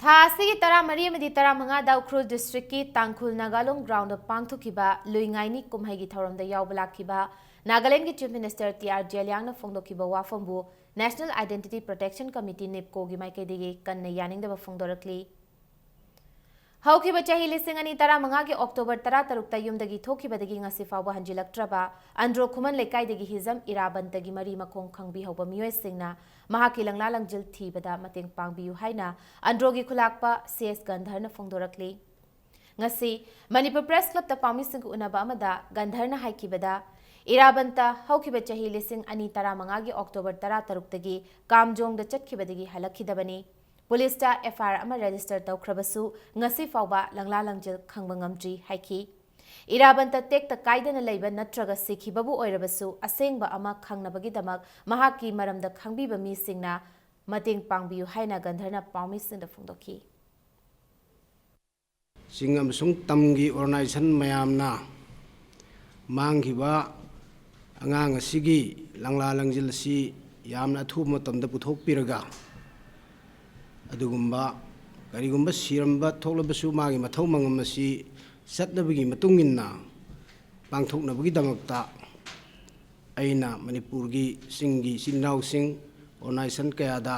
ꯊꯥ ꯑꯁꯤꯒꯤ ꯇꯔꯥꯃꯔꯤ ꯑꯃꯗꯤ ꯇꯔꯥꯃꯉꯥꯗ ꯎꯈ꯭ꯔꯨꯜ ꯗꯤꯁꯇ꯭ꯔꯤꯛꯀꯤ ꯇꯥꯡꯈꯨꯜ ꯅꯥꯒꯥꯂꯣꯡ ꯒ꯭ꯔꯥꯎꯟꯗ ꯄꯥꯡꯊꯣꯛꯈꯤꯕ ꯂꯨꯏꯉꯥꯏꯅꯤ ꯀꯨꯝꯍꯩꯒꯤ ꯊꯧꯔꯝꯗ ꯌꯥꯎꯕ ꯂꯥꯛꯈꯤꯕ ꯅꯥꯒꯥꯂꯦꯟꯒꯤ ꯆꯤꯐ ꯃꯤꯅꯤꯁꯇꯔ ꯇꯤ ꯑꯥꯔ ꯖꯦꯂꯤꯌꯥꯡꯅ ꯐꯣꯡꯗꯣꯛꯈꯤꯕ ꯋꯥꯐꯝꯕꯨ ꯅꯦꯁꯅꯦꯜ ꯑꯥꯏꯗꯦꯟꯇꯤꯇꯤ ꯄ꯭ꯔꯣꯇꯦꯛꯁꯟ ꯀꯃꯤꯇꯤ, ꯅꯤꯞꯀꯣꯒꯤ ꯃꯥꯏꯀꯩꯗꯒꯤ ꯀꯟꯅ ꯌꯥꯅꯤꯡꯗꯕ ꯐꯣꯡꯗꯣꯔꯛꯂꯤ꯫ ꯍꯧꯈꯤꯕ ꯆꯍꯤ ꯂꯤꯁꯤꯡ ꯑꯅꯤ ꯇꯔꯥꯃꯉꯥꯒꯤ ꯑꯣꯛꯇꯣꯕꯔ ꯇꯔꯥꯇꯔꯨꯛꯇ ꯌꯨꯝꯗꯒꯤ ꯊꯣꯛꯈꯤꯕꯗꯒꯤ ꯉꯁꯤ ꯐꯥꯎꯕ ꯍꯟꯖꯤꯜꯂꯛꯇ꯭ꯔꯕ ꯑꯟꯗ꯭ꯔꯣ ꯈꯨꯃꯟ ꯂꯩꯀꯥꯏꯗꯒꯤ ꯍꯤꯖꯝ ꯏꯔꯥꯕꯟꯇꯒꯤ ꯃꯔꯤ ꯃꯈꯣꯡ ꯈꯪꯕꯤꯍꯧꯕ ꯃꯤꯑꯣꯏꯁꯤꯡꯅ ꯃꯍꯥꯛꯀꯤ ꯂꯪꯂꯥ ꯂꯪꯖꯤꯜ ꯊꯤꯕꯗ ꯃꯇꯦꯡ ꯄꯥꯡꯕꯤꯌꯨ ꯍꯥꯏꯅ ꯑꯟꯗ꯭ꯔꯣꯒꯤ ꯈꯨꯂꯥꯛꯄ ꯁꯤ ꯑꯦꯁ ꯒꯟꯙꯔꯅ ꯐꯣꯡꯗꯣꯔꯛꯂꯤ꯫ ꯉꯁꯤ ꯃꯅꯤꯄꯨꯔ ꯄ꯭ꯔꯦꯁ ꯀ꯭ꯂꯕꯇ ꯄꯥꯎꯃꯤꯁꯤꯡꯒ ꯎꯅꯕ ꯑꯃꯗ ꯒꯟꯙꯔꯅ ꯍꯥꯏꯈꯤꯕꯗ, ꯏꯔꯥꯕꯟꯇ ꯍꯧꯈꯤꯕ ꯆꯍꯤ ꯂꯤꯁꯤꯡ ꯑꯅꯤ ꯇꯔꯥꯃꯉꯥꯒꯤ ꯑꯣꯛꯇꯣꯕꯔ ꯇꯔꯥꯇꯔꯨꯛꯇꯒꯤ ꯀꯥꯝꯖꯣꯡꯗ ꯆꯠꯈꯤꯕꯗꯒꯤ ꯍꯜꯂꯛꯈꯤꯗꯕꯅꯤ꯫ ꯄꯨꯂꯤꯁꯇ ꯑꯦꯐ ꯑꯥꯏ ꯑꯥꯔ ꯑꯃ ꯔꯦꯖꯤꯁꯇꯔ ꯇꯧꯈ꯭ꯔꯕꯁꯨ ꯉꯁꯤ ꯐꯥꯎꯕ ꯂꯪꯂꯥ ꯂꯪꯖꯤꯜ ꯈꯪꯕ ꯉꯝꯗ꯭ꯔꯤ ꯍꯥꯏꯈꯤ꯫ ꯏꯔꯥꯕꯟꯇ ꯇꯦꯛꯇ ꯀꯥꯏꯗꯅ ꯂꯩꯕ ꯅꯠꯇ꯭ꯔꯒ ꯁꯤꯈꯤꯕꯕꯨ ꯑꯣꯏꯔꯕꯁꯨ ꯑꯁꯦꯡꯕ ꯑꯃ ꯈꯪꯅꯕꯒꯤꯗꯃꯛ ꯃꯍꯥꯛꯀꯤ ꯃꯔꯝꯗ ꯈꯪꯕꯤꯕ ꯃꯤꯁꯤꯡꯅ ꯃꯇꯦꯡ ꯄꯥꯡꯕꯤꯌꯨ ꯍꯥꯏꯅ ꯒꯟꯙꯔꯅ ꯄꯥꯎꯃꯤꯁꯤꯡꯗ ꯐꯣꯡꯗꯣꯛꯈꯤ꯫ ꯆꯤꯡ ꯑꯃꯁꯨꯡ ꯇꯝꯒꯤ ꯑꯣꯔꯒꯅꯥꯏꯖꯦꯁꯟ ꯃꯌꯥꯝꯅ ꯃꯥꯡꯈꯤꯕ ꯑꯉꯥꯡ ꯑꯁꯤꯒꯤ ꯂꯪꯂꯥ ꯂꯪꯖꯤꯜ ꯑꯁꯤ ꯌꯥꯝꯅ ꯑꯊꯨꯕ ꯃꯇꯝꯗ ꯄꯨꯊꯣꯛꯄꯤꯔꯒ, ꯑꯗꯨꯒꯨꯝꯕ ꯀꯔꯤꯒꯨꯝꯕ ꯁꯤꯔꯝꯕ ꯊꯣꯛꯂꯕꯁꯨ ꯃꯥꯒꯤ ꯃꯊꯧ ꯃꯉꯝ ꯑꯁꯤ ꯆꯠꯅꯕꯤꯒꯤ ꯃꯇꯨꯡ ꯏꯟꯅ ꯄꯥꯡꯊꯣꯛꯅꯕꯒꯤꯗꯃꯛꯇ ꯑꯩꯅ ꯃꯅꯤꯄꯨꯔꯒꯤ ꯆꯤꯡꯒꯤ ꯏꯆꯤꯟ ꯏꯅꯥꯎꯁꯤꯡ, ꯑꯣꯔꯒꯅꯥꯏꯖꯦꯁꯟ ꯀꯌꯥꯗ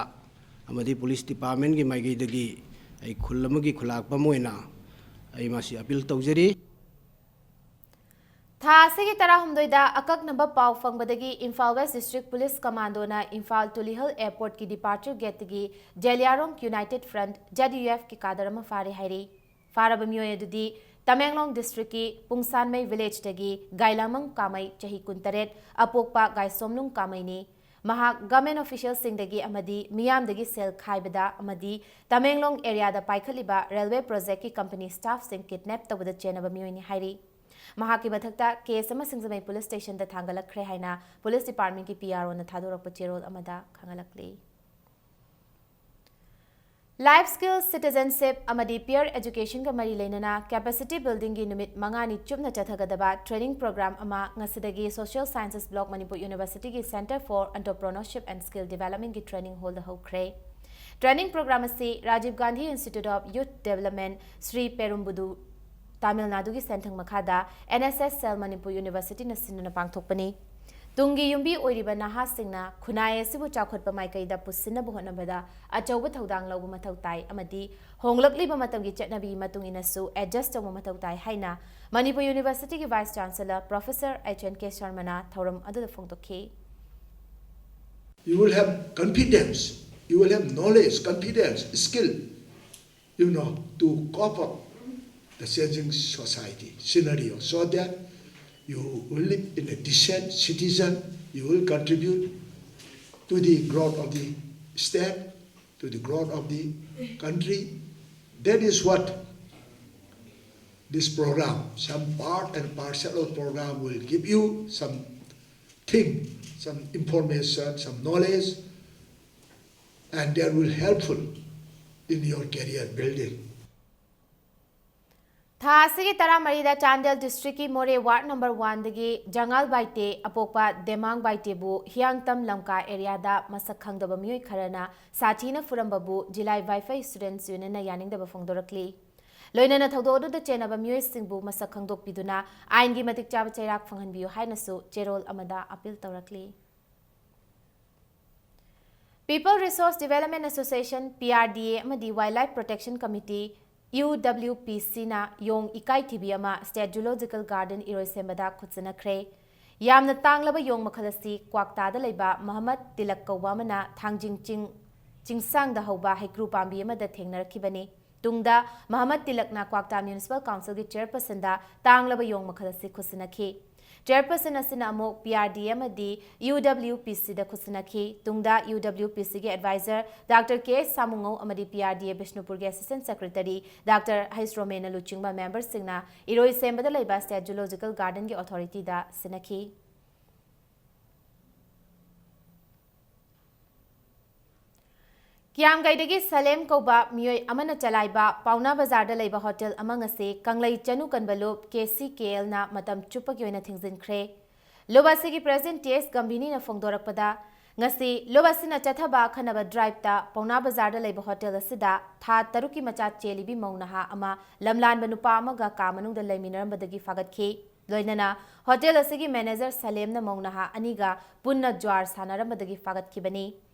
ꯑꯃꯗꯤ ꯄꯨꯂꯤꯁ ꯗꯤꯄꯥꯔꯠꯃꯦꯟꯒꯤ ꯃꯥꯏꯀꯩꯗꯒꯤ ꯑꯩ ꯈꯨꯜ ꯑꯃꯒꯤ ꯈꯨꯂꯥꯛꯄ ꯑꯃ ꯑꯣꯏꯅ ꯑꯩ ꯃꯁꯤ ꯑꯄꯤꯜ ꯇꯧꯖꯔꯤ꯫ ꯊꯥ ꯑꯁꯤꯒꯤ ꯇꯔꯥꯍꯨꯝꯗꯣꯏꯗ ꯑꯀꯛꯅꯕ ꯄꯥꯎ ꯐꯪꯕꯗꯒꯤ ꯏꯝꯐꯥꯜ ꯋꯦꯁ ꯗꯤꯁꯇ꯭ꯔꯤꯛ ꯄꯨꯂꯤꯁ ꯀꯃꯥꯟꯗꯣꯅ ꯏꯝꯐꯥꯜ ꯇꯨꯂꯤꯍꯜ ꯑꯦꯌꯔꯄꯣꯔꯠꯀꯤ ꯗꯤꯄꯥꯔꯆꯔ ꯒꯦꯠꯇꯒꯤ ꯖꯦꯂꯤꯌꯥꯔꯣꯡ united front, Z U F, ꯀꯤ ꯀꯥꯗꯔ ꯑꯃ ꯐꯥꯔꯦ ꯍꯥꯏꯔꯤ꯫ ꯐꯥꯔꯕ ꯃꯤꯑꯣꯏ ꯑꯗꯨꯗꯤ ꯇꯃꯦꯡꯂꯣꯡ ꯗꯤꯁꯇ꯭ꯔꯤꯛꯀꯤ ꯄꯨꯡꯁꯥꯟꯃꯩ ꯚꯤꯂꯦꯖꯇꯒꯤ ꯒꯥꯏꯂꯥꯃꯪ ꯀꯥꯃꯩ, ꯆꯍꯤ ꯀꯨꯟꯇꯔꯦꯠ, ꯑꯄꯣꯛꯄ ꯒꯥꯏꯁꯣꯝꯅꯨꯡ ꯀꯥꯃꯩꯅꯤ꯫ ꯃꯍꯥꯛ ꯒꯚꯔꯟꯃꯦꯟꯠ ꯑꯣꯐꯤꯁꯤꯌꯦꯜꯁꯤꯡꯗꯒꯤ ꯑꯃꯗꯤ ꯃꯤꯌꯥꯝꯗꯒꯤ ꯁꯦꯜ ꯈꯥꯏꯕꯗ ꯑꯃꯗꯤ ꯇꯃꯦꯡꯂꯣꯡ ꯑꯦꯔꯤꯌꯥꯗ ꯄꯥꯏꯈꯠꯂꯤꯕ ꯔꯦꯜꯋꯦ ꯄ꯭ꯔꯣꯖꯦꯛꯀꯤ ꯀꯝꯄꯅꯤ ꯁ꯭ꯇꯥꯐꯁꯤꯡ ꯀꯤꯗꯅꯦꯞ ꯇꯧꯕꯗ ꯆꯦꯟꯅꯕ ꯃꯤꯑꯣꯏꯅꯤ ꯍꯥꯏꯔꯤ꯫ ꯃꯍꯥꯛꯀꯤ ꯃꯊꯛꯇ ꯀꯦꯁ ꯑꯃ ꯁꯤꯡꯖꯃꯩ ꯄꯨꯂꯤꯁ ꯁ꯭ꯇꯦꯁꯟꯗ ꯊꯥꯡꯒꯠꯂꯛꯈ꯭ꯔꯦ ꯍꯥꯏꯅ ꯄꯨꯂꯤꯁ ꯗꯤꯄꯥꯔꯠꯃꯦꯟꯠꯀꯤ ꯄꯤ ꯑꯥꯔ ꯑꯣꯅ ꯊꯥꯗꯣꯔꯛꯄ ꯆꯦꯔꯣꯜ ꯑꯃꯗ ꯈꯪꯍꯜꯂꯛꯂꯤ꯫ Life Skill, Citizenship ꯑꯃꯗꯤ Peer Educationꯒ ꯃꯔꯤ ꯂꯩꯅꯅ Capacity Buildingꯒꯤ ꯅꯨꯃꯤꯠ ꯃꯉꯥꯅꯤ ꯆꯨꯞꯅ ꯆꯠꯊꯒꯗꯕ training program ꯑꯃ ꯉꯁꯤꯗꯒꯤ Social Sciences Block Manipur Universityꯒꯤ Center for Entrepreneurship and Skill Developmentꯒꯤ training hallꯗ ꯍꯧꯈ꯭ꯔꯦ꯫ Training program ꯑꯁꯤ Rajiv Gandhi Institute of Youth Development, Shri ꯄꯦꯔꯨꯝꯕꯨꯗꯨ, Tamil ꯅꯥꯗꯨꯒꯤ ꯁꯦꯟꯊꯪ ꯃꯈꯥꯗ N S S Cell Manipur Universityꯅ ꯁꯤꯟꯗꯨꯅ ꯄꯥꯡꯊꯣꯛꯄꯅꯤ꯫ ꯇꯨꯡꯒꯤ ꯌꯨꯝꯕꯤ ꯑꯣꯏꯔꯤꯕ ꯅꯍꯥꯁꯤꯡꯅ ꯈꯨꯟꯅꯥꯏ ꯑꯁꯤꯕꯨ ꯆꯥꯎꯈꯠꯄ ꯃꯥꯏꯀꯩꯗ ꯄꯨꯁꯤꯟꯅꯕ ꯍꯣꯠꯅꯕꯗ ꯑꯆꯧꯕ ꯊꯧꯗꯥꯡ ꯂꯧꯕ ꯃꯊꯧ ꯇꯥꯏ ꯑꯃꯗꯤ ꯍꯣꯡꯂꯛꯂꯤꯕ ꯃꯇꯝꯒꯤ ꯆꯠꯅꯕꯤꯒꯤ ꯃꯇꯨꯡ ꯏꯟꯅꯁꯨ adjust ꯇꯧꯕ ꯃꯊꯧ ꯇꯥꯏ ꯍꯥꯏꯅ Manipur Universityꯒꯤ Vice Chancellor Professor H N K ꯁꯔꯃꯅ ꯊꯧꯔꯝ ꯑꯗꯨꯗ ꯐꯣꯡꯗꯣꯛꯈꯤ꯫ You will have confidence, you will have knowledge, confidence, skill, you know, to cope up the changing society scenario, so that you will live in a decent citizen, you will contribute to the growth of the state, to the growth of the country. That is what this program, some part and parcel of program, will give you some thing, some information, some knowledge, and that will helpful in your career building. ꯊꯥ ꯑꯁꯤꯒꯤ ꯇꯔꯥꯃꯔꯤꯗ ꯆꯥꯟꯗꯦꯜ districtꯀꯤ ꯃꯣꯔꯦ ward number oneꯗꯒꯤ ꯖꯉꯥꯜ ꯕꯥꯏꯇꯦ ꯑꯄꯣꯛꯄ ꯗꯦꯃꯥꯡ ꯕꯥꯏꯇꯦꯕꯨ ꯍꯤꯌꯥꯡꯇꯝ ꯂꯝꯀꯥ areaꯗ ꯃꯁꯛ ꯈꯪꯗꯕ ꯃꯤꯑꯣꯏ ꯈꯔꯅ ꯁꯥꯊꯤꯅ ꯐꯨꯔꯝꯕꯕꯨ ꯖꯤꯂꯥꯏ ꯋꯥꯏꯐꯩ Students Unionꯅ ꯌꯥꯅꯤꯡꯗꯕ ꯐꯣꯡꯗꯣꯔꯛꯂꯤ꯫ ꯂꯣꯏꯅꯅ ꯊꯧꯗꯣꯛ ꯑꯗꯨꯗ ꯆꯦꯟꯅꯕ ꯃꯤꯑꯣꯏꯁꯤꯡꯕꯨ ꯃꯁꯛ ꯈꯪꯗꯣꯛꯄꯤꯗꯨꯅ ꯑꯥꯏꯟꯒꯤ ꯃꯇꯤꯛ ꯆꯥꯕ ꯆꯩꯔꯥꯛ ꯐꯪꯍꯟꯕꯤꯌꯨ ꯍꯥꯏꯅꯁꯨ ꯆꯦꯔꯣꯜ ꯑꯃꯗ appeal ꯇꯧꯔꯛꯂꯤ꯫ People Resource Development Association, P R D A, ꯑꯃꯗꯤ Wildlife Protection Committee, U W P Cꯅ ꯌꯣꯡ ꯏꯀꯥꯏꯊꯤꯕꯤ ꯑꯃ State Zoological Garden ꯏꯔꯣꯏꯁꯦꯝꯕꯗ ꯈꯨꯠꯁꯤꯟꯅꯈ꯭ꯔꯦ꯫ ꯌꯥꯝꯅ ꯇꯥꯡꯂꯕ ꯌꯣꯡ ꯃꯈꯜ ꯑꯁꯤ ꯀ꯭ꯋꯥꯛꯇꯥꯗ ꯂꯩꯕ ꯃꯍꯃꯗ ꯇꯤꯂꯛ ꯀꯧꯕ ꯑꯃꯅ ꯊꯥꯡꯖꯤꯡ ꯆꯤꯡ ꯆꯤꯡꯁꯥꯡꯗ ꯍꯧꯕ ꯍꯩꯀ꯭ꯔꯨ ꯄꯥꯝꯕꯤ ꯑꯃꯗ ꯊꯦꯡꯅꯔꯛꯈꯤꯕꯅꯤ꯫ ꯇꯨꯡꯗ ꯃꯍꯃꯗ ꯇꯤꯂꯛꯅ ꯀ꯭ꯋꯥꯛꯇꯥ Municipal Councilꯒꯤ Chairpersonꯗ ꯇꯥꯡꯂꯕ ꯌꯣꯡ ꯃꯈꯜ ꯑꯁꯤ ꯈꯨꯠꯁꯤꯟꯅꯈꯤ꯫ Chairperson ꯑꯁꯤꯅ ꯑꯃꯨꯛ P R D A ꯑꯃꯗꯤ U W P Cꯗ ꯈꯨꯠꯁꯤꯟꯅꯈꯤ꯫ ꯇꯨꯡꯗ U W P Cꯒꯤ Advisor Doctor K S ꯁꯥꯃꯨꯉꯧ ꯑꯃꯗꯤ P R D A ꯕꯤꯁꯅꯨꯄꯨꯔꯒꯤ Assistant Secretary Doctor H Romena ꯂꯨꯆꯤꯡꯕ memberꯁꯤꯡꯅ ꯏꯔꯣꯏꯁꯦꯝꯕꯗ ꯂꯩꯕ State Zoological Gardenꯒꯤ authorityꯗ ꯁꯤꯟꯅꯈꯤ꯫ ꯀꯤꯌꯥꯝꯒꯩꯗꯒꯤ ꯁꯂꯦꯝ ꯀꯧꯕ ꯃꯤꯑꯣꯏ ꯑꯃꯅ ꯆꯂꯥꯏꯕ ꯄꯥꯎꯅꯥ ꯕꯖꯥꯔꯗ ꯂꯩꯕ ꯍꯣꯇꯦꯜ ꯑꯃ ꯉꯁꯤ ꯀꯪꯂꯩ ꯆꯅꯨ ꯀꯟꯕ ꯂꯨꯞ ꯀꯦ ꯁꯤ ꯀꯦ ꯑꯦꯜꯅ ꯃꯇꯝ ꯆꯨꯞꯄꯒꯤ ꯑꯣꯏꯅ ꯊꯤꯡꯖꯤꯟꯈ꯭ꯔꯦ꯫ ꯂꯨꯞ ꯑꯁꯤꯒꯤ ꯄ꯭ꯔꯦꯁꯤꯗꯦꯟꯠ ꯇꯤ ꯑꯦꯁ ꯒꯝꯚꯤꯅꯤꯅ ꯐꯣꯡꯗꯣꯔꯛꯄꯗ, ꯉꯁꯤ ꯂꯨꯞ ꯑꯁꯤꯅ ꯆꯠꯊꯕ ꯑꯈꯟꯅꯕ ꯗ꯭ꯔꯥꯏꯚꯇ ꯄꯥꯎꯅꯥ ꯕꯖꯥꯔꯗ ꯂꯩꯕ ꯍꯣꯇꯦꯜ ꯑꯁꯤꯗ ꯊꯥ ꯇꯔꯨꯛꯀꯤ ꯃꯆꯥ ꯆꯦꯜꯂꯤꯕꯤ ꯃꯧ ꯅꯍꯥ ꯑꯃ ꯂꯝꯂꯥꯟꯕ ꯅꯨꯄꯥ ꯑꯃꯒ ꯀꯥ ꯃꯅꯨꯡꯗ ꯂꯩꯃꯤꯟꯅꯔꯝꯕꯗꯒꯤ ꯐꯥꯒꯠꯈꯤ꯫ ꯂꯣꯏꯅꯅ ꯍꯣꯇꯦꯜ ꯑꯁꯤꯒꯤ ꯃꯦꯅꯦꯖꯔ ꯁꯂꯦꯝꯅ ꯃꯧ ꯅꯍꯥ ꯑꯅꯤꯒ ꯄꯨꯟꯅ ꯖ꯭ꯋꯥꯔ ꯁꯥꯟꯅꯔꯝꯕꯗꯒꯤ ꯐꯥꯒꯠꯈꯤꯕꯅꯤ꯫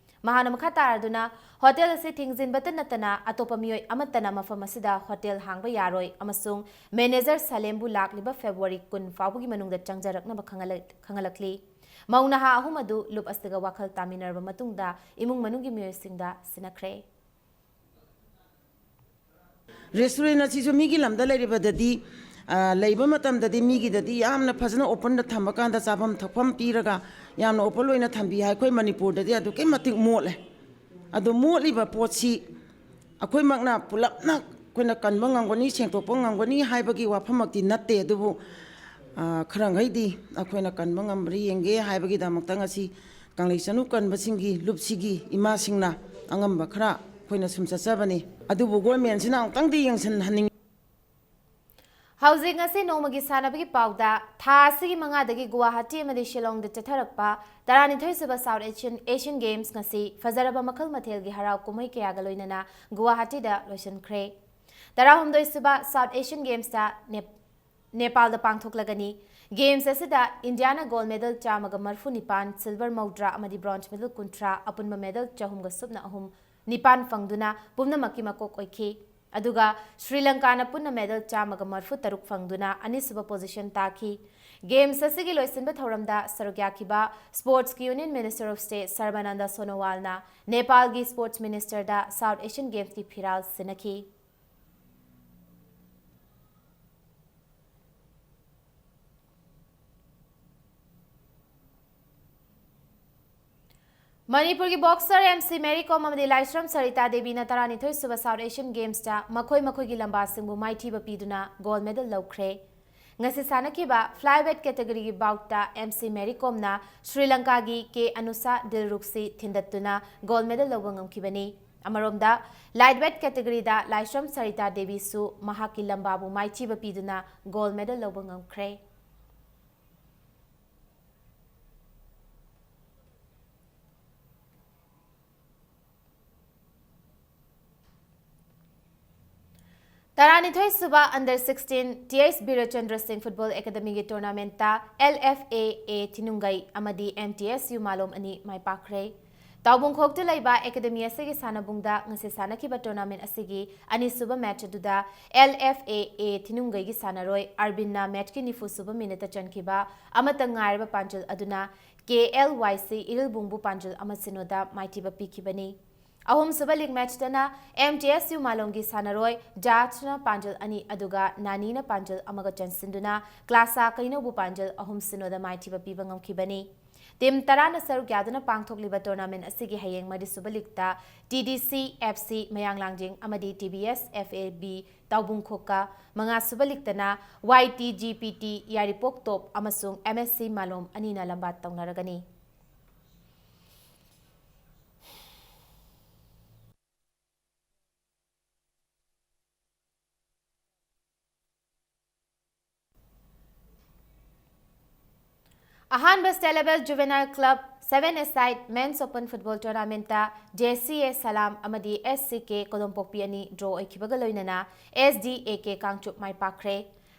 ꯃꯍꯥꯛꯅ ꯃꯈꯥ ꯇꯥꯔꯗꯨꯅ, ꯍꯣꯇꯦꯜ ꯑꯁꯤ ꯊꯤꯡꯖꯤꯟꯕꯇ ꯅꯠꯇꯅ ꯑꯇꯣꯞꯄ ꯃꯤꯑꯣꯏ ꯑꯃꯠꯇꯅ ꯃꯐꯝ ꯑꯁꯤꯗ ꯍꯣꯇꯦꯜ ꯍꯥꯡꯕ ꯌꯥꯔꯣꯏ ꯑꯃꯁꯨꯡ ꯃꯦꯅꯦꯖꯔ ꯁꯂꯦꯝꯕꯨ ꯂꯥꯛꯂꯤꯕ ꯐꯦꯕ꯭ꯔꯨꯋꯥꯔꯤ ꯀꯨꯟ ꯐꯥꯎꯕꯒꯤ ꯃꯅꯨꯡꯗ ꯆꯪꯖꯔꯛꯅꯕ ꯈꯪꯍꯜꯂ-, ꯈꯪꯍꯜꯂꯛꯂꯤ꯫ ꯃꯧ ꯅꯍꯥ ꯑꯍꯨꯝ ꯑꯗꯨ ꯂꯨꯞ ꯑꯁꯤꯒ ꯋꯥꯈꯜ ꯇꯥꯃꯤꯟꯅꯔꯕ ꯃꯇꯨꯡꯗ ꯏꯃꯨꯡ ꯃꯅꯨꯡꯒꯤ ꯃꯤꯑꯣꯏꯁꯤꯡꯗ ꯁꯤꯟꯅꯈ꯭ꯔꯦ꯫ ꯔꯦꯁꯇꯨꯔꯦꯟ ꯑꯁꯤꯁꯨ ꯃꯤꯒꯤ ꯂꯝꯗ ꯂꯩꯔꯤꯕꯗꯗꯤ, ꯑ, ꯂꯩꯕ ꯃꯇꯝꯗꯗꯤ ꯃꯤꯒꯤꯗꯗꯤ ꯌꯥꯝꯅ ꯐꯖꯅ ꯑꯣꯄꯟꯗ ꯊꯝꯕ ꯀꯥꯟꯗ ꯆꯥꯐꯝ ꯊꯛꯐꯝ ꯄꯤꯔꯒ ꯌꯥꯝꯅ ꯑꯣꯄꯟ ꯑꯣꯏꯅ ꯊꯝꯕꯤ ꯍꯥꯏ꯫ ꯑꯩꯈꯣꯏ ꯃꯅꯤꯄꯨꯔꯗꯗꯤ ꯑꯗꯨꯛꯀꯤ ꯃꯇꯤꯛ ꯃꯣꯠꯂꯦ꯫ ꯑꯗꯣ ꯃꯣꯠꯂꯤꯕ ꯄꯣꯠꯁꯤ ꯑꯩꯈꯣꯏꯃꯛꯅ ꯄꯨꯂꯞꯅ ꯑꯩꯈꯣꯏꯅ ꯀꯟꯕ ꯉꯝꯒꯅꯤ, ꯁꯦꯡꯗꯣꯛꯄ ꯉꯝꯒꯅꯤ ꯍꯥꯏꯕꯒꯤ ꯋꯥꯐꯝꯃꯛꯇꯤ ꯅꯠꯇꯦ꯫ ꯑꯗꯨꯕꯨ, ꯑ, ꯈꯔ ꯃꯈꯩꯗꯤ ꯑꯩꯈꯣꯏꯅ ꯀꯟꯕ ꯉꯝꯕ꯭ꯔꯥ ꯌꯦꯡꯒꯦ ꯍꯥꯏꯕꯒꯤꯗꯃꯛꯇ ꯉꯁꯤ ꯀꯪꯂꯩ ꯆꯅꯨ ꯀꯟꯕꯁꯤꯡꯒꯤ ꯂꯨꯞꯁꯤꯒꯤ ꯏꯃꯥꯁꯤꯡꯅ ꯑꯉꯝꯕ ꯈꯔ ꯑꯩꯈꯣꯏꯅ ꯁꯨꯝ ꯆꯠꯆꯕꯅꯤ꯫ ꯑꯗꯨꯕꯨ ꯒꯣꯔꯃꯦꯟꯁꯤꯅ ꯑꯃꯨꯛꯇꯪꯗꯤ ꯌꯦꯡꯁꯤꯟꯍꯟꯅꯤꯡꯉꯤ꯫ ꯍꯧꯖꯤꯛ ꯉꯁꯤ ꯅꯣꯡꯃꯒꯤ ꯁꯥꯟꯅꯕꯒꯤ ꯄꯥꯎꯗ, ꯊꯥ ꯑꯁꯤꯒꯤ ꯃꯉꯥꯗꯒꯤ ꯒꯨꯋꯥꯍꯥꯇꯤ ꯑꯃꯗꯤ ꯁꯤꯂꯣꯡꯗ ꯆꯠꯊꯔꯛꯄ ꯇꯔꯥꯅꯤꯊꯣꯏ ꯁꯨꯕ ꯁꯥꯎꯠ ꯑꯦꯁꯤꯌꯟ, ꯑꯦꯁꯤꯌꯟ ꯒꯦꯝꯁ ꯉꯁꯤ ꯐꯖꯔꯕ ꯃꯈꯜ ꯃꯊꯦꯜꯒꯤ ꯍꯔꯥꯎ ꯀꯨꯝꯍꯩ ꯀꯌꯥꯒ ꯂꯣꯏꯅꯅ ꯒꯨꯋꯥꯍꯥꯇꯤꯗ ꯂꯣꯏꯁꯤꯟꯈ꯭ꯔꯦ꯫ ꯇꯔꯥꯍꯨꯝꯗꯣꯏ ꯁꯨꯕ ꯁꯥꯎꯠ ꯑꯦꯁꯤꯌꯟ ꯒꯦꯝꯁꯇ ꯅꯦꯞ-, ꯅꯦꯄꯥꯜꯗ ꯄꯥꯡꯊꯣꯛꯂꯒꯅꯤ꯫ ꯒꯦꯝꯁ ꯑꯁꯤꯗ ꯏꯟꯗꯤꯌꯥꯅ ꯒꯣꯜꯗ ꯃꯦꯗꯜ ꯆꯥꯝꯃꯒ ꯃꯔꯤꯐꯨ ꯅꯤꯄꯥꯟ, ꯁꯤꯜꯚꯔ ꯃꯧꯗ꯭ꯔꯥ ꯑꯃꯗꯤ ꯕ꯭ꯔꯣꯟꯖ ꯃꯦꯗꯜ ꯀꯨꯟꯊ꯭ꯔꯥ, ꯑꯄꯨꯟꯕ ꯃꯦꯗꯜ ꯆꯍꯨꯝꯒ ꯁꯨꯞꯅ ꯑꯍꯨꯝ, ꯅꯤꯄꯥꯟ ꯐꯪꯗꯨꯅ ꯄꯨꯝꯅꯃꯛꯀꯤ ꯃꯀꯣꯛ ꯑꯣꯏꯈꯤ꯫ ꯑꯗꯨꯒ ꯁ꯭ꯔꯤ ꯂꯪꯀꯥꯅ ꯄꯨꯟꯅ ꯃꯦꯗꯜ ꯆꯥꯝꯃꯒ ꯃꯔꯤꯐꯨ ꯇꯔꯨꯛ ꯐꯪꯗꯨꯅ ꯑꯅꯤꯁꯨꯕ ꯄꯣꯖꯤꯁꯟ ꯇꯥꯈꯤ꯫ ꯒꯦꯝꯁ ꯑꯁꯤꯒꯤ ꯂꯣꯏꯁꯤꯟꯕ ꯊꯧꯔꯝꯗ ꯁꯔꯨꯛ ꯌꯥꯈꯤꯕ ꯁ꯭ꯄꯣꯔꯠꯁꯀꯤ union minister of state Sarbananda ꯁꯣꯅꯣꯋꯥꯜꯅ ꯅꯦꯄꯥꯜꯒꯤ ꯁ꯭ꯄꯣꯔꯠꯁ ꯃꯤꯅꯤꯁꯇꯔꯗ ꯁꯥꯎꯠ ꯑꯦꯁꯤꯌꯟ ꯒꯦꯝꯁꯀꯤ ꯐꯤꯔꯥꯜ ꯁꯤꯟꯅꯈꯤ꯫ ꯃꯅꯤꯄꯨꯔꯒꯤ ꯕꯣꯛꯁꯔ ꯑꯦꯝ ꯁꯤ ꯃꯦꯔꯤ ꯀꯣꯝ ꯑꯃꯗꯤ ꯂꯥꯏꯁ꯭ꯔꯝ ꯁꯔꯤꯇꯥ ꯗꯦꯕꯤꯅ ꯇꯔꯥꯅꯤꯊꯣꯏ ꯁꯨꯕ ꯁꯥꯎꯠ ꯑꯦꯁꯤꯌꯟ ꯒꯦꯝꯁꯇ ꯃꯈꯣꯏ ꯃꯈꯣꯏꯒꯤ ꯂꯝꯕꯥꯁꯤꯡꯕꯨ ꯃꯥꯏꯊꯤꯕ ꯄꯤꯗꯨꯅ ꯒꯣꯜꯗ ꯃꯦꯗꯜ ꯂꯧꯈ꯭ꯔꯦ꯫ ꯉꯁꯤ ꯁꯥꯟꯅꯈꯤꯕ ꯐ꯭ꯂꯥꯏ ꯋꯦꯠ ꯀꯦꯇꯦꯒꯣꯔꯤꯒꯤ ꯕꯥꯎꯠꯇ ꯑꯦꯝ ꯁꯤ ꯃꯦꯔꯤ ꯀꯣꯝꯅ ꯁ꯭ꯔꯤ ꯂꯪꯀꯥꯒꯤ ꯀꯦ ꯑꯅꯨꯁꯥ ꯗꯤꯜꯔꯨꯛꯁꯤ ꯊꯤꯟꯗꯠꯇꯨꯅ ꯒꯣꯜꯗ ꯃꯦꯗꯜ ꯂꯧꯕ ꯉꯝꯈꯤꯕꯅꯤ꯫ ꯑꯃꯔꯣꯝꯗ, lightweight categoryꯗ ꯂꯥꯏꯁ꯭ꯔꯝ ꯁꯔꯤꯇꯥ ꯗꯦꯕꯤꯁꯨ ꯃꯍꯥꯛꯀꯤ ꯂꯝꯕꯥꯕꯨ ꯃꯥꯏꯊꯤꯕ ꯄꯤꯗꯨꯅ gold medal ꯂꯧꯕ ꯉꯝꯈ꯭ꯔꯦ꯫ ꯇꯔꯥꯅꯤꯊꯣꯏ ꯁꯨꯕ under sixteen T H ꯕꯤꯔꯦꯆꯟꯗ꯭ꯔ ꯁꯤꯡ Football Academyꯒꯤ tournamentꯇ L F A A ꯊꯤꯅꯨꯡꯒꯩ ꯑꯃꯗꯤ M T S U ꯃꯥꯂꯣꯝ ꯑꯅꯤ ꯃꯥꯏ ꯄꯥꯛꯈ꯭ꯔꯦ꯫ ꯇꯥꯎꯕꯨꯡꯈꯣꯛꯇ ꯂꯩꯕ academy ꯑꯁꯤꯒꯤ ꯁꯥꯟꯅꯕꯨꯡꯗ ꯉꯁꯤ ꯁꯥꯟꯅꯈꯤꯕ tournament ꯑꯁꯤꯒꯤ ꯑꯅꯤꯁꯨꯕ match ꯑꯗꯨꯗ L F A A ꯊꯤꯅꯨꯡꯒꯩꯒꯤ ꯁꯥꯟꯅꯔꯣꯏ ꯑꯔꯕꯤꯟꯅ matchꯀꯤ ꯅꯤꯐꯨ ꯁꯨꯕ minuteꯇ ꯆꯟꯈꯤꯕ ꯑꯃꯠꯇ ꯉꯥꯏꯔꯕ ꯄꯥꯟꯖꯜ ꯑꯗꯨꯅ K L Y C ꯏꯔꯤꯜꯕꯨꯡꯕꯨ ꯄꯥꯟꯖꯜ ꯑꯃ ꯁꯤꯅꯣꯗ ꯃꯥꯏꯊꯤꯕ ꯄꯤꯈꯤꯕꯅꯤ꯫ ꯑꯍꯨꯝꯁꯨꯕ league matchꯇꯅ M T S U ꯃꯥꯂꯣꯝꯒꯤ ꯁꯥꯟꯅꯔꯣꯏ ꯖꯥꯔꯖꯅ ꯄꯥꯟꯖꯜ ꯑꯅꯤ ꯑꯗꯨꯒ ꯅꯥꯅꯤꯅ ꯄꯥꯟꯖꯜ ꯑꯃꯒ ꯆꯟꯁꯤꯟꯗꯨꯅ ꯀ꯭ꯂꯥꯁꯥ ꯀꯩꯅꯧꯕꯨ ꯄꯥꯟꯖꯜ ꯑꯍꯨꯝ ꯁꯤꯅꯣꯗ ꯃꯥꯏꯊꯤꯕ ꯄꯤꯕ ꯉꯝꯈꯤꯕꯅꯤ꯫ Team ꯇꯔꯥꯅ ꯁꯔꯨꯛ ꯌꯥꯗꯨꯅ ꯄꯥꯡꯊꯣꯛꯂꯤꯕ tournament ꯑꯁꯤꯒꯤ ꯍꯌꯦꯡ ꯃꯔꯤꯁꯨꯕ leagueꯇ T D C F C ꯃꯌꯥꯡ ꯂꯥꯡꯖꯤꯡ ꯑꯃꯗꯤ T B S F A B ꯇꯥꯎꯕꯨꯡꯈꯣꯛꯀ, ꯃꯉꯥꯁꯨꯕ leagueꯇꯅ Y T G P T ꯌꯥꯏꯔꯤꯄꯣꯛ ꯇꯣꯞ ꯑꯃꯁꯨꯡ M S C ꯃꯥꯂꯣꯝ ꯑꯅꯤꯅ ꯂꯝꯕꯥ ꯇꯧꯅꯔꯒꯅꯤ꯫ ꯑꯍꯥꯟꯕ State Level Juvenile Club seven-a-side Men's Open Football Tournamentꯇ J C A ꯁꯂꯥꯝ ꯑꯃꯗꯤ S C K ꯀꯣꯗꯣꯝꯄꯣꯛꯄꯤ ꯑꯅꯤ draw ꯑꯣꯏꯈꯤꯕꯒ ꯂꯣꯏꯅꯅ S D A K Kangchup ꯃꯥꯏ ꯄꯥꯛꯈ꯭ꯔꯦ꯫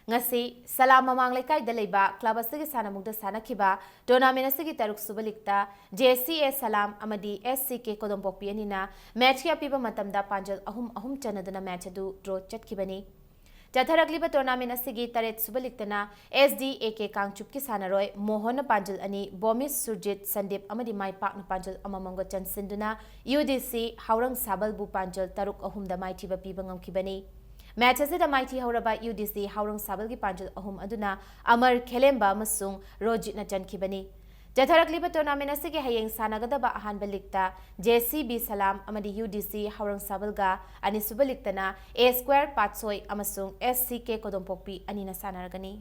ꯉꯁꯤ ꯁꯂꯥꯝ ꯃꯃꯥꯡ ꯂꯩꯀꯥꯏꯗ ꯂꯩꯕ club ꯑꯁꯤꯒꯤ ꯁꯥꯟꯅꯕꯨꯡꯗ ꯁꯥꯟꯅꯈꯤꯕ tournament ꯑꯁꯤꯒꯤ ꯇꯔꯨꯛꯁꯨꯕ leagueꯇ J C A ꯁꯂꯥꯝ ꯑꯃꯗꯤ S C K ꯀꯣꯗꯣꯝꯄꯣꯛꯄꯤ ꯑꯅꯤꯅ matchꯀꯤ ꯑꯄꯤꯕ ꯃꯇꯝꯗ ꯄꯥꯟꯖꯜ ꯑꯍꯨꯝ ꯑꯍꯨꯝ ꯆꯟꯅꯗꯨꯅ match ꯑꯗꯨ draw ꯆꯠꯈꯤꯕꯅꯤ꯫ ꯆꯠꯊꯔꯛꯂꯤꯕ tournament ꯑꯁꯤꯒꯤ ꯇꯔꯦꯠꯁꯨꯕ leagueꯇꯅ S D A K ꯀꯥꯡꯆꯨꯞꯀꯤ ꯁꯥꯟꯅꯔꯣꯏ ꯃꯣꯍꯟꯅ ꯄꯥꯟꯖꯜ ꯑꯅꯤ, ꯕꯣꯃꯤꯁ ꯁꯨꯔꯖꯤꯠ ꯁꯟꯗꯤꯞ ꯑꯃꯗꯤ ꯃꯥꯏ ꯄꯥꯛꯅ ꯄꯥꯟꯖꯜ ꯑꯃꯃꯝꯒ ꯆꯟꯁꯤꯟꯗꯨꯅ U D C ꯍꯥꯎꯔꯪ ꯁꯥꯕꯜꯕꯨ ꯄꯥꯟꯖꯜ ꯇꯔꯨꯛ ꯑꯍꯨꯝꯗ ꯃꯥꯏꯊꯤꯕ ꯄꯤꯕ ꯉꯝꯈꯤꯕꯅꯤ꯫ Match ꯑꯁꯤꯗ ꯃꯥꯏꯊꯤ ꯍꯧꯔꯕ U D C ꯍꯥꯎꯔꯪ ꯁꯥꯕꯜꯒꯤ ꯄꯥꯟꯖꯜ ꯑꯍꯨꯝ ꯑꯗꯨꯅ ꯑꯃꯔ ꯈꯦꯂꯦꯝꯕ ꯑꯃꯁꯨꯡ ꯔꯣꯖꯤꯠꯅ ꯆꯟꯈꯤꯕꯅꯤ꯫ ꯆꯠꯊꯔꯛꯂꯤꯕ tournament ꯑꯁꯤꯒꯤ ꯍꯌꯦꯡ ꯁꯥꯟꯅꯒꯗꯕ ꯑꯍꯥꯟꯕ leagueꯇ J C B ꯁꯂꯥꯝ ꯑꯃꯗꯤ U D C ꯍꯥꯎꯔꯪ ꯁꯥꯕꯜꯒ, ꯑꯅꯤꯁꯨꯕ leagueꯇꯅ A Square ꯄꯥꯠꯁꯣꯏ ꯑꯃꯁꯨꯡ S C K ꯀꯣꯗꯣꯝꯄꯣꯛꯄꯤ ꯑꯅꯤꯅ ꯁꯥꯟꯅꯔꯒꯅꯤ꯫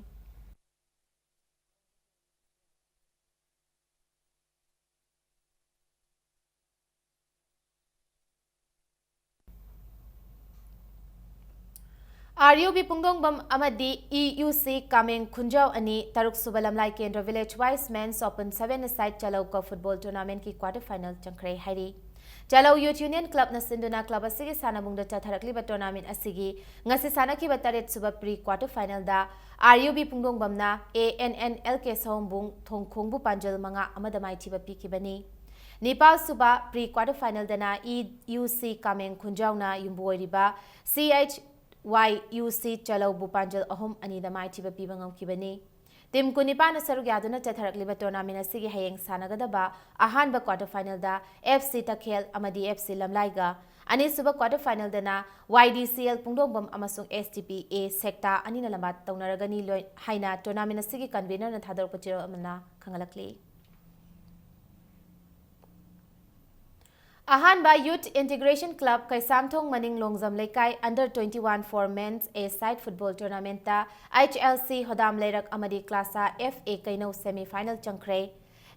ꯑꯥꯔ ꯌꯨ ꯕꯤ ꯄꯨꯡꯗꯣꯡꯕꯝ ꯑꯃꯗꯤ ꯏ ꯌꯨ ꯁꯤ ꯀꯥꯃꯦꯡ ꯈꯨꯟꯖꯥꯎ ꯑꯅꯤ ꯇꯔꯨꯛ ꯁꯨꯕ ꯂꯝꯂꯥꯏ ꯀꯦꯟꯗ꯭ꯔ Village Wise Men's Open Seven Aside Chalou ꯀꯞ ꯐꯨꯠꯕꯣꯜ ꯇꯣꯔꯅꯥꯃꯦꯟꯠꯀꯤ ꯀ꯭ꯋꯥꯔꯇꯔ ꯐꯥꯏꯅꯦꯜ ꯆꯪꯈ꯭ꯔꯦ ꯍꯥꯏꯔꯤ꯫ ꯆꯂꯧ ꯌꯨꯊ ꯌꯨꯅꯤꯌꯟ ꯀ꯭ꯂꯕꯅ ꯁꯤꯟꯗꯨꯅ ꯀ꯭ꯂꯕ ꯑꯁꯤꯒꯤ ꯁꯥꯟꯅꯕꯨꯡꯗ ꯆꯠꯊꯔꯛꯂꯤꯕ ꯇꯣꯔꯅꯥꯃꯦꯟꯠ ꯑꯁꯤꯒꯤ ꯉꯁꯤ ꯁꯥꯟꯅꯈꯤꯕ ꯇꯔꯦꯠ ꯁꯨꯕ ꯄ꯭ꯔꯤ ꯀ꯭ꯋꯥꯔꯇꯔ ꯐꯥꯏꯅꯦꯜꯗ ꯑꯥꯔ ꯌꯨ ꯕꯤ ꯄꯨꯡꯗꯣꯡꯕꯝꯅ A N N L K Saombung ꯊꯣꯡꯈꯣꯡꯕꯨ ꯄꯥꯟꯖꯜ ꯃꯉꯥ ꯑꯃꯗ ꯃꯥꯏꯊꯤꯕ ꯄꯤꯈꯤꯕꯅꯤ꯫ ꯅꯤꯄꯥꯜ ꯁꯨꯕ ꯄ꯭ꯔꯤ ꯀ꯭ꯋꯥꯔꯇꯔ ꯐꯥꯏꯅꯦꯜꯗꯅ ꯏ ꯌꯨ ꯁꯤ ꯀꯥꯃꯦꯡ ꯈꯨꯟꯖꯥꯎꯅ ꯌꯨꯝꯕꯨ ꯑꯣꯏꯔꯤꯕ ꯁꯤ ꯑꯩꯆ ꯋꯥꯏ ꯌꯨ ꯁꯤ ꯆꯂꯧꯕꯨ ꯄꯥꯟꯖꯜ ꯑꯍꯨꯝ ꯑꯅꯤꯗ ꯃꯥꯏꯊꯤꯕ ꯄꯤꯕ ꯉꯝꯈꯤꯕꯅꯤ꯫ ꯇꯤꯝ ꯀꯨꯟꯅꯤꯄꯥꯟꯅ ꯁꯔꯨꯛ ꯌꯥꯗꯨꯅ ꯆꯠꯊꯔꯛꯂꯤꯕ ꯇꯣꯔꯅꯥꯃꯦꯟꯠ ꯑꯁꯤꯒꯤ ꯍꯌꯦꯡ ꯁꯥꯟꯅꯒꯗꯕ ꯑꯍꯥꯟꯕ ꯀ꯭ꯋꯥꯔꯇꯔ ꯐꯥꯏꯅꯦꯜꯗ ꯑꯦꯐ ꯁꯤ ꯇꯈꯦꯜ ꯑꯃꯗꯤ ꯑꯦꯐ ꯁꯤ ꯂꯝꯂꯥꯏꯒ, ꯑꯅꯤꯁꯨꯕ ꯀ꯭ꯋꯥꯔꯇꯔ ꯐꯥꯏꯅꯦꯜꯗꯅ ꯋꯥꯏ ꯗꯤ ꯁꯤ ꯑꯦꯜ ꯄꯨꯡꯗꯣꯡꯕꯝ ꯑꯃꯁꯨꯡ ꯑꯦꯁ ꯗꯤ ꯄꯤ ꯑꯦ ꯁꯦꯛꯇꯥ ꯑꯅꯤꯅ ꯂꯝꯕꯥ ꯇꯧꯅꯔꯒꯅꯤ ꯂꯣꯏ-, ꯍꯥꯏꯅ ꯇꯣꯔꯅꯥꯃꯦꯟꯠ ꯑꯁꯤꯒꯤ ꯀꯟꯚꯤꯅꯔꯅ ꯊꯥꯗꯣꯔꯛꯄ ꯆꯦꯔꯣꯜ ꯑꯃꯅ ꯈꯪꯍꯜꯂꯛꯂꯤ꯫ ꯑꯍꯥꯟꯕ ꯌꯨꯊ ꯏꯟꯇꯤꯒ꯭ꯔꯦꯁꯟ ꯀ꯭ꯂꯕ ꯀꯩꯁꯥꯝꯊꯣꯡ ꯃꯅꯤꯡ ꯂꯣꯡꯖꯝ ꯂꯩꯀꯥꯏ under twenty one for men's A side football tournamentꯇ ꯑꯩꯆ ꯑꯦꯜ ꯁꯤ ꯍꯣꯗꯥꯝ ꯂꯩꯔꯛ ꯑꯃꯗꯤ Klasa F A Keinou semi final ꯆꯪꯈ꯭ꯔꯦ꯫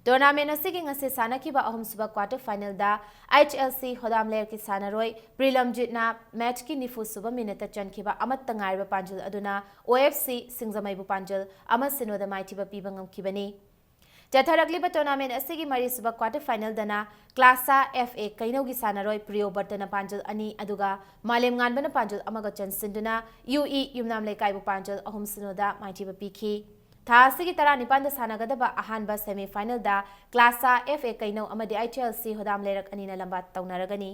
ꯇꯣꯔꯅꯥꯃꯦꯟ ꯑꯁꯤꯒꯤ ꯉꯁꯤ ꯁꯥꯟꯅꯈꯤꯕ ꯑꯍꯨꯝꯁꯨꯕ ꯀ꯭ꯋꯥꯔꯇꯔ ꯐꯥꯏꯅꯦꯜꯗ ꯑꯩꯆ ꯑꯦꯜ ꯁꯤ ꯍꯣꯗꯥꯝ ꯂꯩꯔꯛꯀꯤ ꯁꯥꯟꯅꯔꯣꯏ ꯄ꯭ꯔꯤꯂꯝꯖꯤꯠꯅ ꯃꯦꯆꯀꯤ ꯅꯤꯐꯨ ꯁꯨꯕ ꯃꯤꯅꯠꯇ ꯆꯟꯈꯤꯕ ꯑꯃꯠꯇ ꯉꯥꯏꯔꯕ ꯄꯥꯟꯖꯜ ꯑꯗꯨꯅ ꯑꯣ ꯑꯦꯐ ꯁꯤ ꯁꯤꯡꯖꯃꯩꯕꯨ ꯄꯥꯟꯖꯜ ꯑꯃ ꯁꯤꯅꯣꯗ ꯃꯥꯏꯊꯤꯕ ꯄꯤꯕ ꯉꯝꯈꯤꯕꯅꯤ꯫ ꯆꯠꯊꯔꯛꯂꯤꯕ ꯇꯣꯔꯅꯥꯃꯦꯟ ꯑꯁꯤꯒꯤ ꯃꯔꯤꯁꯨꯕ ꯀ꯭ꯋꯥꯔꯇꯔ ꯐꯥꯏꯅꯦꯜꯗꯅ ꯀ꯭ꯂꯥꯁꯥ ꯑꯦꯐ ꯑꯦ ꯀꯩꯅꯧꯒꯤ ꯁꯥꯟꯅꯔꯣꯏ ꯄ꯭ꯔꯤꯌꯣꯕꯔꯇꯅ ꯄꯥꯟꯖꯜ ꯑꯅꯤ ꯑꯗꯨꯒ ꯃꯥꯂꯦꯝꯉꯥꯟꯕꯅ ꯄꯥꯟꯖꯜ ꯑꯃꯒ ꯆꯟꯁꯤꯟꯗꯨꯅ ꯌꯨ ꯏ ꯌꯨꯝꯅꯥꯝ ꯂꯩꯀꯥꯏꯕꯨ ꯄꯥꯟꯖꯜ ꯑꯍꯨꯝ ꯁꯤꯅꯣꯗ ꯃꯥꯏꯊꯤꯕ ꯄꯤꯈꯤ꯫ ꯊꯥ ꯑꯁꯤꯒꯤ ꯇꯔꯥꯅꯤꯄꯥꯟꯗ ꯁꯥꯟꯅꯒꯗꯕ ꯑꯍꯥꯟꯕ semi finalꯗ ꯀ꯭ꯂꯥꯁꯥ ꯑꯦꯐ ꯑꯦ ꯀꯩꯅꯧ ꯑꯃꯗꯤ ꯑꯩꯆ ꯑꯦꯜ ꯁꯤ ꯍꯣꯗꯥꯝ ꯂꯩꯔꯛ ꯑꯅꯤꯅ ꯂꯝꯕꯥ ꯇꯧꯅꯔꯒꯅꯤ꯫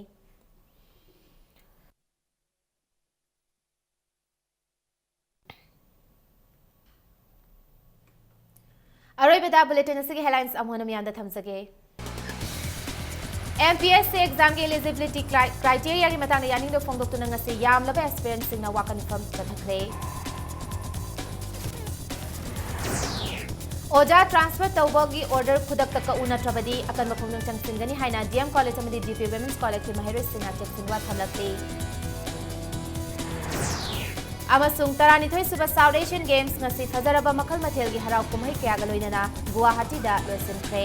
ꯑꯔꯣꯏꯕꯗ bulletin ꯑꯁꯤꯒꯤ headlines ꯑꯃꯨꯛ ꯍꯟꯅ ꯃꯤꯌꯥꯝꯗ ꯊꯝꯖꯒꯦ꯫ M P S C examꯒꯤ eligibility cri-, criteriaꯒꯤ ꯃꯇꯥꯡꯗ ꯌꯥꯅꯤꯡꯗꯕ ꯐꯣꯡꯗꯣꯛꯇꯨꯅ ꯉꯁꯤ ꯌꯥꯝꯂꯕ aspirantꯁꯤꯡꯅ ꯋꯥꯀꯠ ꯃꯤꯐꯝ ꯆꯠꯊꯈ꯭ꯔꯦ꯫ ꯑꯣꯖꯥ transfer ꯇꯧꯕꯒꯤ order ꯈꯨꯗꯛꯇ ꯀꯛꯎ ꯅꯠꯇ꯭ꯔꯕꯗꯤ ꯑꯀꯟꯕ ꯈꯣꯡꯖꯪ ꯆꯪꯁꯤꯟꯒꯅꯤ ꯍꯥꯏꯅ ꯗꯤ ꯑꯦꯝ ꯀꯣꯂꯦꯖ ꯑꯃꯗꯤ ꯖꯤ ꯄꯤ ꯋꯤꯃꯦꯟꯁ ꯀꯣꯂꯦꯖꯀꯤ ꯃꯍꯩꯔꯣꯏꯁꯤꯡꯅ ꯆꯦꯛꯁꯤꯟꯋꯥ ꯊꯝꯂꯛꯂꯤ꯫ ꯑꯃꯁꯨꯡ ꯇꯔꯥꯅꯤꯊꯣꯏ ꯁꯨꯕ South Asian Games ꯉꯁꯤ ꯐꯖꯔꯕ ꯃꯈꯜ ꯃꯊꯦꯜꯒꯤ ꯍꯔꯥꯎ ꯀꯨꯝꯍꯩ ꯀꯌꯥꯒ ꯂꯣꯏꯅꯅ ꯒꯨꯋꯥꯍꯥꯇꯤꯗ ꯂꯣꯏꯁꯤꯟꯈ꯭ꯔꯦ꯫